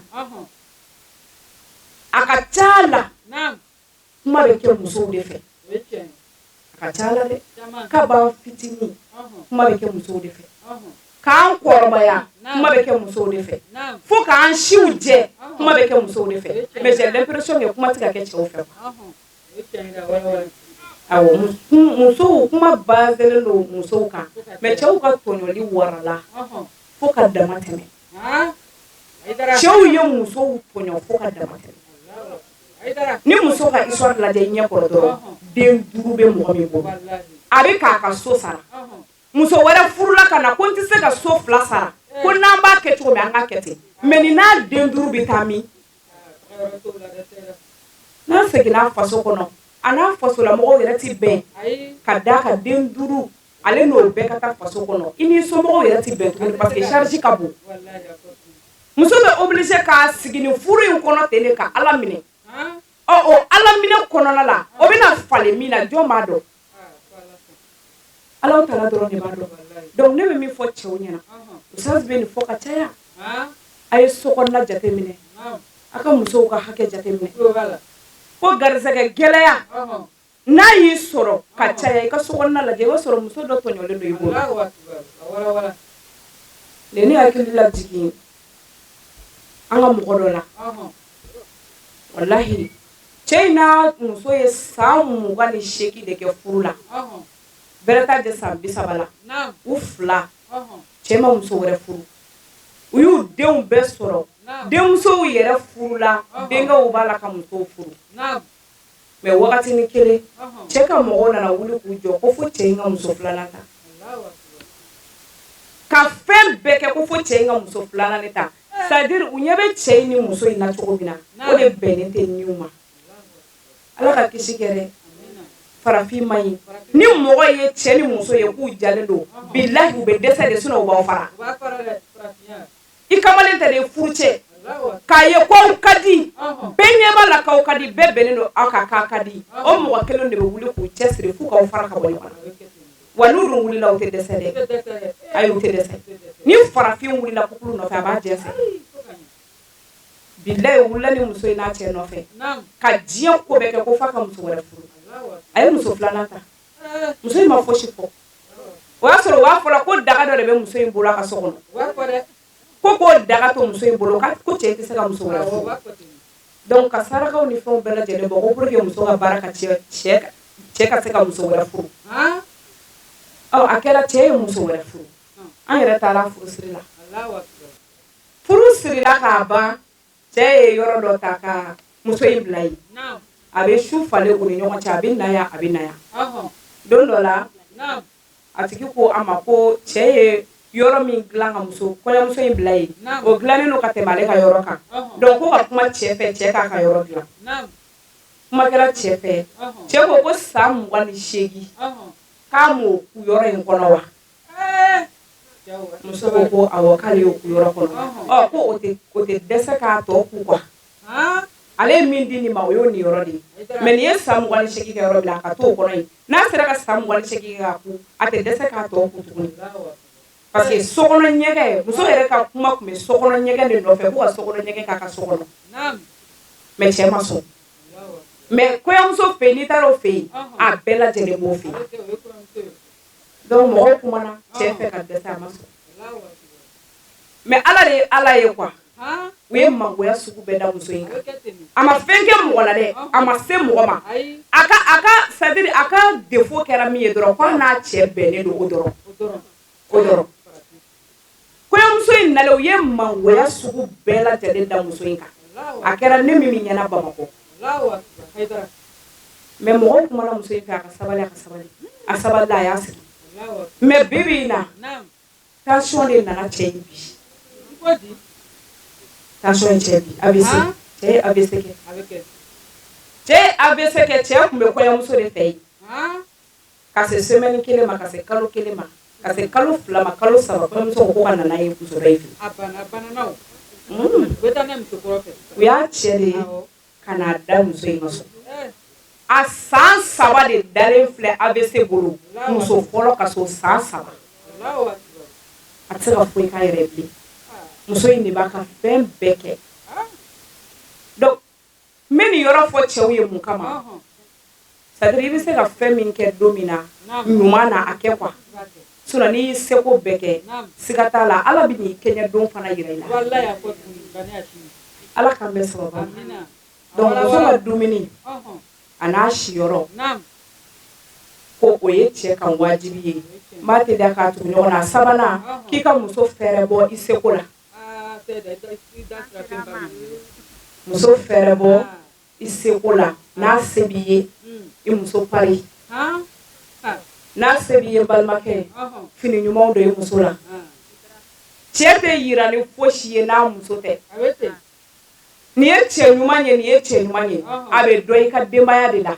A ka ca la, kuma bɛ kɛ musow de fɛ. A ka ca la dɛ, kaban fitinin kuma bɛ kɛ musow de fɛ, k'an kɔrɔbaya kuma bɛ kɛ musow de fɛ, fo k'an siw jɛ kuma bɛ kɛ musow de fɛ. Mais j'ai l'impression que kuma tɛ ka kɛ cɛw fɛ. Awɔ, musow kuma baselen don musow kan, mais cɛw ka tɔɲɔli warala fo ka dama tɛmɛ. Cɛw ye musow tɔɲɔ fo ka dama tɛmɛ. Ni muso ka histoire lajɛ i ɲɛ kɔrɔ dɔrɔn, den 5 bɛ mɔgɔ min bolo, a bɛ k'a ka so sara. Muso wɛrɛ furula ka na ko n tɛ se ka so 2 sara, ko n'an b'a kɛ cogo min, an k'a kɛ ten. Mais ni n'a den 5 bɛ taa min? N'a seginna a faso kɔnɔ, a n'a fasolamɔgɔw yɛrɛ ti bɛn ka d'a kan. Den 5, ale n'o bɛɛ ka taa faso kɔnɔ, i n'i somɔgɔw yɛrɛ ti bɛn tuguni, parce que charge ka bon. Muso bɛ obligé k'a sigi nin furu in kɔnɔ ten de ka Ala minɛ. Ɔ, o Ala minɛ kɔnɔna la, o bɛna falen min na, jɔn b'a dɔn? Ala taala dɔrɔn de b'a dɔn. Donc ne bɛ min fɔ cɛw ɲɛna, ustaz bɛ nin fɔ ka caya, a ye sokɔnɔna jateminɛ, a ka musow ka hakɛ jateminɛ. Ko garisɛgɛ gɛlɛya n'a y'i sɔrɔ ka caya, i ka sokɔnɔna lajɛ, i b'a sɔrɔ muso dɔ tɔɲɔlen don i bolo. Nin ne hakili lajigin an ka mɔgɔ dɔ la, walahi, cɛ in n'a muso ye san 28 de kɛ furu la, bɛrɛ t'a jɛ san 30 la. U fila, cɛ ma muso wɛrɛ furu, u y'u denw bɛɛ sɔrɔ, denmusow yɛrɛ furula, denkɛw b'a la ka musow furu. Mais wagatinin kelen, cɛ ka mɔgɔw nana wuli k'u jɔ ko fo cɛ in ka muso filanan ta, ka fɛn bɛɛ kɛ ko fo cɛ in ka muso filanan de ta. C'est à dire u ɲɛ bɛ cɛ in ni muso in na cogo min na, o de bɛnnen tɛ niw ma. Ala ka kisi kɛ dɛ, farafin man ɲi. Ni mɔgɔ ye cɛ ni muso ye k'u jalen don, bilahi, u bɛ dɛsɛ de, sinon u b'aw fara. I kamalen tɛ de furu cɛ k'a ye k'aw ka di, bɛɛ ɲɛ b'a la k'aw ka di, bɛɛ bɛnnen don aw kan k'a ka di, o mɔgɔ kelen de bɛ wuli k'u cɛsiri f'u k'aw fara ka bɔ ɲɔgɔn na. Wa n'u dun wulila, u tɛ dɛsɛ dɛ, ayi, u tɛ dɛsɛ. Ni farafin wulila kukulu nɔfɛ, a b'a jɛnsɛn. Bilayi, wulila ni muso in n'a cɛ nɔfɛ ka diɲɛ ko bɛɛ kɛ ko f'a ka muso wɛrɛ furu. A ye muso filanan ta, muso in ma fosi fɔ. O y'a sɔrɔ u b'a fɔ ko daga dɔ de bɛ muso in bolo a ka so kɔnɔ, ko k'o daga to muso in bolo, ko cɛ tɛ se ka muso wɛrɛ furu. Donc ka sarakaw ni fɛnw bɛɛ lajɛlen bɔ ko pour que muso ka baara ka cɛ ka se ka muso wɛrɛ furu. Ɔ, a kɛra, cɛ ye muso wɛrɛ furu. An yɛrɛ taara furu siri la, furu sirila k'a ban, cɛ ye yɔrɔ dɔ ta ka muso in bila yen. A bɛ su falen u ni ɲɔgɔn cɛ, a bɛ na yan, a bɛ na yan. Don dɔ la, a tigi ko a ma ko cɛ ye yɔrɔ min dilan ka muso kɔɲɔmuso in bila yen, o dilannen don ka tɛmɛ ale ka yɔrɔ kan. Donc ko ka kuma cɛ fɛ, cɛ k'a ka yɔrɔ dilan. Kuma kɛra cɛ fɛ, cɛ ko ko san 28 k'a m'o ku yɔrɔ in kɔnɔ wa? Muso ko ko awɔ, k'ale y'o ku yɔrɔ kɔnɔ. Ɔ, ko o tɛ dɛsɛ k'a tɔ ku quoi. Ale ye min di nin ma, o y'o niyɔrɔ de ye. Mais nin ye san 28 kɛ yɔrɔ min na, a ka t'o kɔnɔ yen. N'a sera ka san 28 kɛ k'a ku, a tɛ dɛsɛ k'a tɔ ku tuguni. Parce que sokɔnɔ ɲɛgɛn, muso yɛrɛ ka kuma tun bɛ sokɔnɔ ɲɛgɛn de nɔfɛ, ko ka sokɔnɔ ɲɛgɛn k'a ka so kɔnɔ. Mais cɛ ma sɔn. Mais kɔɲɔmuso fɛ yen, n'i taara o fɛ yen, a bɛɛ lajɛlen b'o fɛ yen. Donc mɔgɔw kumana cɛ fɛ ka dɛsɛ, a ma sɔn. Mais Ala de ye Ala ye quoi. U ye mangoya sugu bɛɛ da muso in kan. A ma fɛn kɛ mɔgɔ la dɛ, a ma se mɔgɔ ma. A ka c'est à dire a ka défaut kɛra min ye dɔrɔn, k'a n'a cɛ bɛnnen don, o dɔrɔn. O dɔrɔn. Kɔɲɔmuso in nalen, u ye mangoya sugu bɛɛ lajɛlen da muso in kan. A kɛra ne min ɲɛna Bamakɔ. Mais mɔgɔw kumana muso in fɛ, a ka sabali, a ka sabali. A sabalila, a y'a sigi. Mais bi bi in na, tension de nana cɛ in bi. Tension ye cɛ bi, AVC. Cɛ ye AVC kɛ. Cɛ ye AVC kɛ, cɛ tun bɛ kɔɲɔmuso de fɛ yen. Ka se semaine kelen ma, ka se kalo kelen ma, ka se kalo 2 ma, kalo 3, kɔɲɔmuso ko ka nana ye muso dɔ in fɛ. U y'a cɛ de ka n'a da muso in ka so. A san 3 de dalen filɛ AVC bolo, muso fɔlɔ ka so, san 3. A tɛ se ka foyi k'a yɛrɛ bilen. Muso in de b'a ka fɛn bɛɛ kɛ. Donc n bɛ nin yɔrɔ fɔ cɛw ye mun kama? C'est à dire i bɛ se ka fɛn min kɛ don min na ɲuman na, a kɛ quoi. Sinon n'i y'i seko bɛɛ kɛ, siga t'a la, Ala bɛ n'i kɛɲɛ don fana yira i la. Ala k'an bɛɛ sababa ma. Donc muso ka dumuni a n'a siyɔrɔ, ko o ye cɛ kan wajibi ye. N b'a teliya k'a tugu ɲɔgɔn na. A sabanan, k'i ka muso fɛɛrɛ bɔ i seko la. Muso fɛɛrɛ bɔ i seko la, n'a se b'i ye, i muso pari. N'a se b'i ye, balimakɛ, fini ɲumanw don i muso la. Cɛ tɛ yira ni fosi ye n'a muso tɛ. Nin ye cɛ ɲuman ye, nin ye cɛ ɲuman ye, a bɛ dɔn i ka denbaya de la.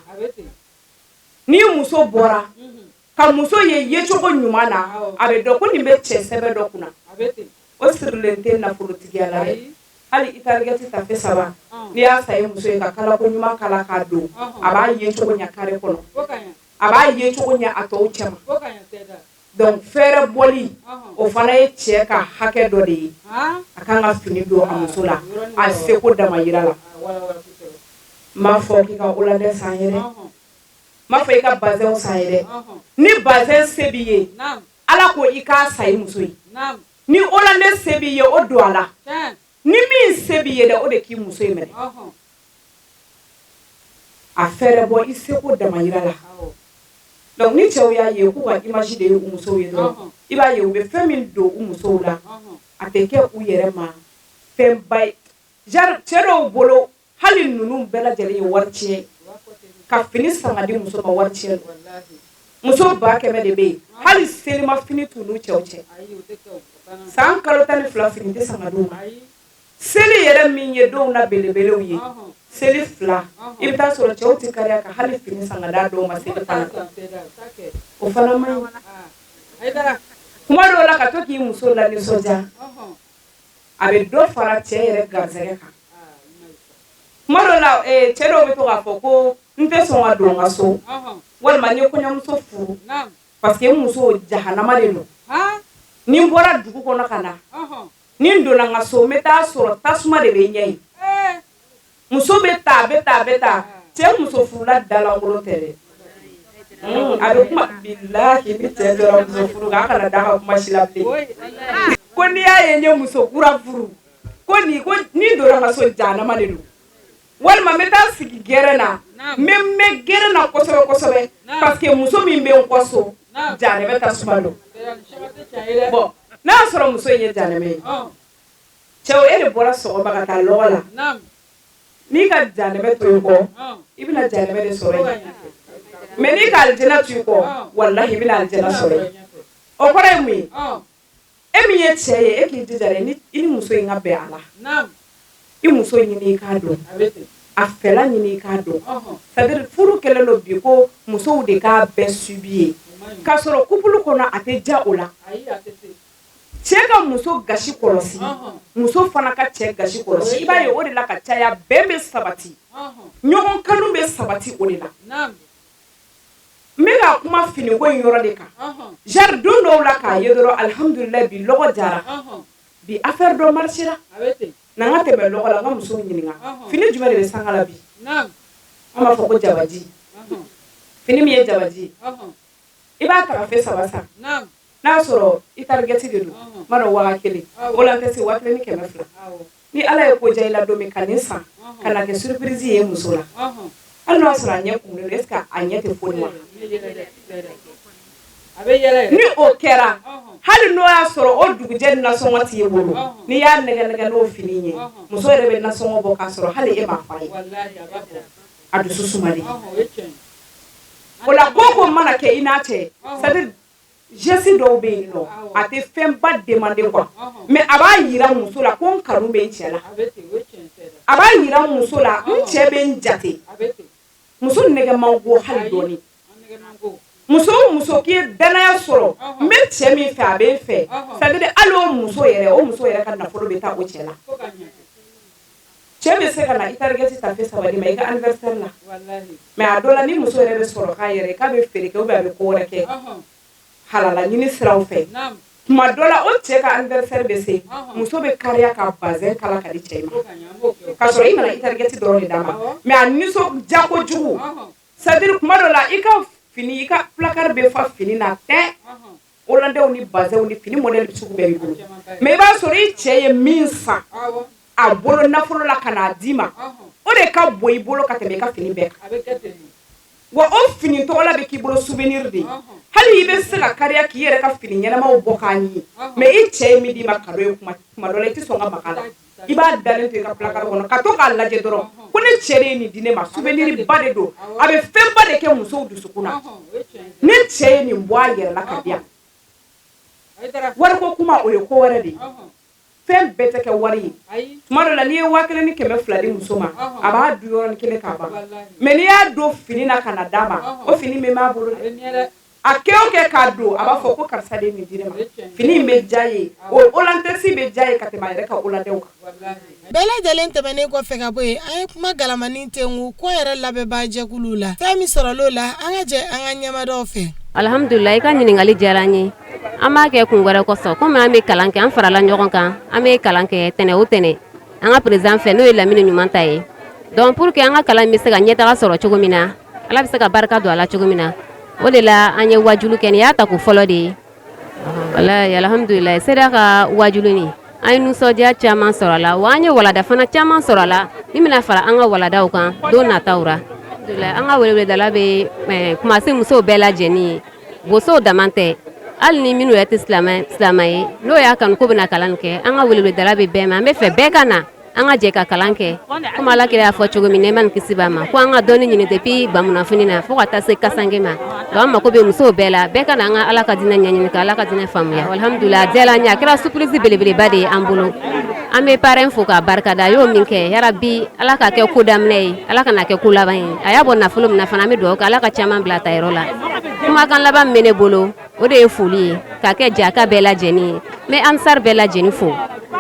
Ni muso bɔra ka muso ye yecogo ɲuman na, a bɛ dɔn ko nin bɛ cɛ sɛbɛ dɔ kunna. O sirilen tɛ nafolotigiya la dɛ. Hali i tarikɛti tafe 3, n'i y'a san i muso ye ka kalako ɲuman kala k'a don, a b'a yecogo ɲɛ carré kɔnɔ, a b'a yecogo ɲɛ a tɔw cɛma. Donc fɛɛrɛ bɔli, o fana ye cɛ ka hakɛ dɔ de ye. A kan ka fini don a muso la a seko damayira la. N m'a fɔ k'i ka hollandais san ye dɛ, n m'a fɔ i ka bazɛnw san ye dɛ. Ni bazɛn se b'i ye, Ala ko i k'a san i muso ye. Ni hollandais se b'i ye, o don a la. Ni min se b'i ye dɛ, o de k'i muso in minɛ. A fɛɛrɛ bɔ i seko damayira la. Donc ni cɛw y'a ye k'u ka image de ye u musow ye dɔrɔn, i b'a ye u bɛ fɛn min don u musow la, a tɛ kɛ u yɛrɛ ma fɛnba ye. Genre cɛ dɔw bolo, hali ninnu bɛɛ lajɛlen ye wari tiɲɛ. Ka fini san ka di muso ma, wari tiɲɛ don. Muso 100 000 de bɛ yen, hali selima fini t'u n'u cɛw cɛ. San kalo 12 fini tɛ san ka d'u ma. Seli yɛrɛ min ye dɔw na belebelew ye, seli 2, i bɛ taa sɔrɔ cɛw tɛ kariya ka hali fini san ka d'a dɔw ma seli fana. O fana man ɲi. Kuma dɔw la, ka to k'i muso la nisɔndiya, a bɛ dɔ fara cɛ yɛrɛ garisɛgɛ kan. Kuma dɔw la, cɛ dɔw bɛ to k'a fɔ ko n tɛ sɔn ka don n ka so, walima n ye kɔɲɔmuso furu parce que n muso jahanama de don. Ni n bɔra dugu kɔnɔ ka na, ni n donna n ka so, n bɛ taa sɔrɔ tasuma de bɛ n ɲɛ yen. Muso bɛ ta, a bɛ ta, a bɛ ta. Cɛ muso furula dalankolon tɛ dɛ. A bɛ kuma bilahi, ni cɛ jɔra muso furu kan, a kana da ka kuma si la bilen. Ko n'i y'a ye n ye muso kura furu, ko nin ko ni n donna n ka so, jahanama de don. Walima n bɛ taa sigi gɛrɛn na, n bɛ mɛn gɛrɛn na kosɛbɛ kosɛbɛ, parce que muso min bɛ n kɔ so, jahanama tasuma don. Bon, n'a y'a sɔrɔ muso in ye jahanama ye, cɛw, e de bɔra sɔgɔma ka taa lɔgɔ la, n'i ka jahanama to i kɔ, i bɛna jahanama de sɔrɔ yen. Mais n'i ka alijinɛ to i kɔ, walahi i bɛna alijinɛ sɔrɔ yen. O kɔrɔ ye mun ye? E min ye cɛ ye, e k'i jija dɛ, ni i ni muso in ka bɛn a la. I muso ɲini i k'a dɔn, a fɛla ɲini i k'a dɔn. C'est à dire furu kɛlen don bi ko musow de k'a bɛɛ subi ye, k'a sɔrɔ couple kɔnɔ a tɛ ja o la. Cɛ ka muso gasi kɔlɔsi, muso fana ka cɛ gasi kɔlɔsi. I b'a ye o de la ka caya, bɛn bɛ sabati, ɲɔgɔn kanu bɛ sabati o de la. N bɛ ka kuma finiko in yɔrɔ de kan. Genre don dɔw la k'a ye dɔrɔn, alihamudulilayi, bi lɔgɔ jara, bi affaire dɔ marchera, na n ka tɛmɛ lɔgɔ la, n ka musow ɲininka fini jumɛn de bɛ sanga la bi. An b'a fɔ ko jabaji, fini min ye jabaji, i b'a tagafe saba san, n'a y'a sɔrɔ i target de don, n b'a dɔn 1000, Hollandaise 1200. Ni Ala ye ko diya i la don min ka nin san ka na kɛ surprise ye muso la, hali n'o y'a sɔrɔ a ɲɛ kumunen don, est ce que a ɲɛ tɛ foni wa? Ni o kɛra, hali n'o y'a sɔrɔ o dugujɛ nasɔngɔ t'i bolo, n'i y'a nɛgɛ nɛgɛ n'o fini ye, muso yɛrɛ bɛ nasɔngɔ bɔ k'a sɔrɔ hali e m'a fɔ a ye, a dusu sumalen. O la ko o ko mana kɛ i n'a cɛ, c'est à dire geste dɔw bɛ yen nɔ, a tɛ fɛnba demander quoi, mais a b'a yira muso la ko n kanu bɛ n cɛ la, a b'a yira muso la n cɛ bɛ n jate. Muso nɛgɛ man go hali dɔɔni. Muso o muso k'i ye danaya sɔrɔ, n bɛ cɛ min fɛ, a bɛ n fɛ, c'est à dire hali o muso yɛrɛ, o muso yɛrɛ ka nafolo bɛ taa o cɛ la. Cɛ bɛ se ka na i target tafe saba di ma i ka anniversaire la, mais a dɔ la ni muso yɛrɛ bɛ sɔrɔ k'a yɛrɛ k'a bɛ feere kɛ ou bien a bɛ ko wɛrɛ kɛ halala ɲini siraw fɛ, tuma dɔ la o cɛ ka anniversaire bɛ se, muso bɛ kariya ka bazɛn kala ka di cɛ ma, k'a sɔrɔ i nana i target dɔrɔn de d'a ma, mais a nisɔndiya kojugu. C'est à dire tuma dɔ la i ka fini, i ka placard bɛ fa fini na tɛ, hollandais ni bazɛnw ni fini modèle sugu bɛɛ b'i bolo, mais i b'a sɔrɔ i cɛ ye min san a bolo nafolo la ka n'a d'i ma, o de ka bon i bolo ka tɛmɛ i ka fini bɛɛ kan. Wa o fini tɔgɔla bɛ k'i bolo souvenir de ye. Hali i bɛ se ka kariya k'i yɛrɛ ka fini ɲɛnamaw bɔ k'a ɲi, mais i cɛ ye min d'i ma cadeau ye, kuma dɔ la i tɛ sɔn ka maga a la, i b'a dalen to i ka placard kɔnɔ ka to k'a lajɛ dɔrɔn ko ne cɛ de ye nin di ne ma, souvenir ba de don. A bɛ fɛnba de kɛ musow dusukun na. Ne cɛ ye nin bɔ a yɛrɛ la ka di yan. Wariko kuma, o ye ko wɛrɛ de ye. Fɛn bɛɛ tɛ kɛ wari ye. Tuma dɔ la n'i ye 1200 di muso ma, a b'a du yɔrɔnin kelen k'a ban, mais n'i y'a don fini na ka na d'a ma, o fini min b'a bolo dɛ, a kɛ o kɛ k'a don, a b'a fɔ ko karisa de ye nin di ne ma, fini in bɛ diya ye, o hollandaise bɛ diya ye ka tɛmɛ a yɛrɛ ka hollandais kan. Bɛɛ lajɛlen tɛmɛnen kɔfɛ ka bɔ yen, an ye kuma galamani tengu ko yɛrɛ labɛnbaa jɛkulu la. Fɛn min sɔrɔla o la, an ka jɛ an ka ɲɛmadaw fɛ. Alhamdulila, i ka ɲininkali diyara n ye. An b'a kɛ kun wɛrɛ kosɔn, komi an bɛ kalan kɛ, an farala ɲɔgɔn kan, an bɛ kalan kɛ tɛnɛ o tɛnɛ an ka président fɛ, n'o ye Lamini ɲuman ta ye. Donc pour que an ka kalan bɛ se ka ɲɛtaga sɔrɔ cogo min na, Ala bɛ se ka barika don a la cogo min na, o de la an ye wajulu kɛ. Nin y'a tako fɔlɔ de ye. Walayi, alhamdulila, sera ka wajulu nin, an ye nisɔndiya caman sɔrɔ a la, wa an ye walada fana caman sɔrɔ a la min bɛna fara an ka waladaw kan don nataw ra. An ka weleweledala bɛ kumasi musow bɛɛ lajɛlen ye, bosow dama tɛ, hali ni minnu yɛrɛ tɛ silamɛ ye, n'o y'a kanu ko bɛna kalan kɛ, an ka weleweledala bɛ bɛɛ ma. An bɛ fɛ bɛɛ ka na, an ka jɛ ka kalan kɛ, komi Ala kira y'a fɔ cogo min, nɛɛma ni kisi b'a ma, ko an ka dɔnni ɲini depuis bamunafini na fo ka taa se kasange ma. Donc an mako bɛ musow bɛɛ la, bɛɛ ka na an ka Ala ka diinɛ ɲɛɲini, ka Ala ka diinɛ faamuya. Alhamdulillah, a diyara an ye, a kɛra surprise belebeleba de ye an bolo. An bɛ parrain fo k'a barikada, a y'o min kɛ, yarabi Ala k'a kɛ ko daminɛ ye, Ala kana kɛ ko laban ye. A y'a bɔ nafolo min na fana, an bɛ dugawu kɛ Ala ka caman bila a ta yɔrɔ la. Kumakan laban min bɛ ne bolo, o de ye foli ye k'a kɛ jaka bɛɛ lajɛlen ye. N bɛ ansar bɛɛ lajɛlen fo,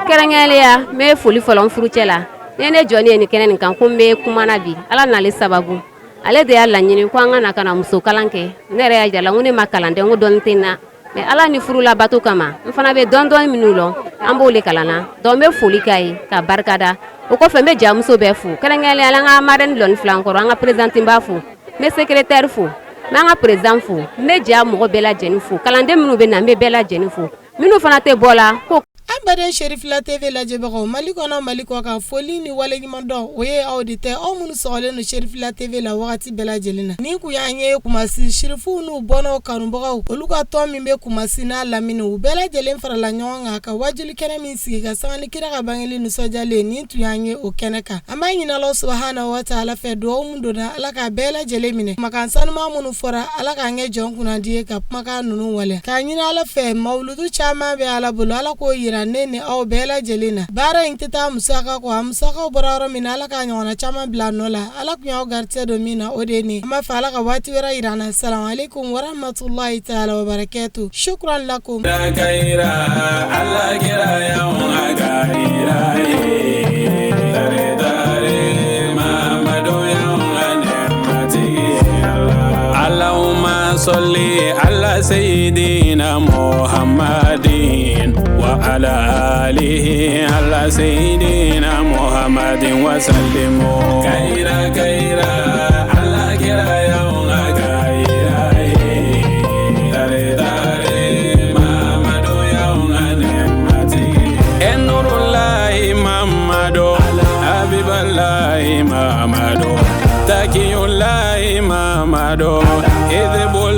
kɛrɛnkɛrɛnnenya n bɛ foli fɔlɔ n furucɛ la. Ni ne jɔni ye nin kɛnɛ nin kan ko n bɛ kuma na bi, Ala n'ale sababu, ale de y'a laɲini ko an ka na ka na muso kalan kɛ. Ne yɛrɛ y'a jira la ko ne ma kalan dɛ, n ko dɔnni tɛ n na, mais Ala ni furu labato kama, n fana bɛ dɔɔni dɔɔni minnu lɔn, an b'o de kalan na. Donc n bɛ foli k'a ye ka barikada. O kɔfɛ, n bɛ jamuso bɛɛ fo, kɛrɛnkɛrɛnnenya la an ka marraine lɔni filankɔrɔ, an ka présidente b'a fo, n bɛ secrétaire fo, n b'an ka président fo, n bɛ ja mɔgɔ bɛɛ lajɛlen fo, kalanden minnu bɛ na, n bɛ bɛɛ lajɛlen fo, minnu fana tɛ bɔ la ko. An baden Cherifila TV lajɛbagaw, Mali kɔnɔ, Mali kɔ kan, foli ni waleɲuman dɔn o ye aw de tɛ, aw minnu sɔgɔlen don Cherifila TV la wagati bɛɛ lajɛlen na. Nin kun y'an ye Kumasi Sirifuw n'u bɔnnaw kanubagaw, olu ka tɔn min bɛ Kumasi n'a lamini, u bɛɛ lajɛlen farala ɲɔgɔn kan ka wajuli kɛnɛ min sigi ka sanga ni kira ka bangeli nisɔndiyalen. Nin tun y'an ye o kɛnɛ kan. An b'a ɲini Ala subahana wa taala fɛ, dugawu min donna, Ala k'a bɛɛ lajɛlen minɛ. Kumakan sanuman minnu fɔra, Ala k'an kɛ jɔn kunnandi ye ka kumakan ninnu waleya. K'a ɲini Ala fɛ, mawuludu caman bɛ Ala bolo, Ala k'o yira. yira ne ni aw bɛɛ lajɛlen na. Baara in tɛ taa musaka kɔ, a musakaw bɔra yɔrɔ min na, Ala k'a ɲɔgɔnna caman bila nɔ la. Ala kun y'aw garijɛgɛ don min na, o de ye nin. An b'a fɛ Ala ka waati wɛrɛ yira an na. Salamu aleykum warahmatulahi taala wabarakɛtu. Shukran lakum. Ala kira y'anw ka hira ye. Tare tare Mamadu y'anw ka nɛɛmatigi ye Ala. Allahumma salli ala sayyidina Muhammadin wa ala alihi ala sayyidina Muhammadin wa sallimu. Kaira kaira Ala kira y'anw ka hira ye. Tare tare Mamadu y'anw ka nɛɛmatigi ye. Nurulahi Mamadu, Habibalahi Mamadu, Takiyulahi Mamadu, Idibul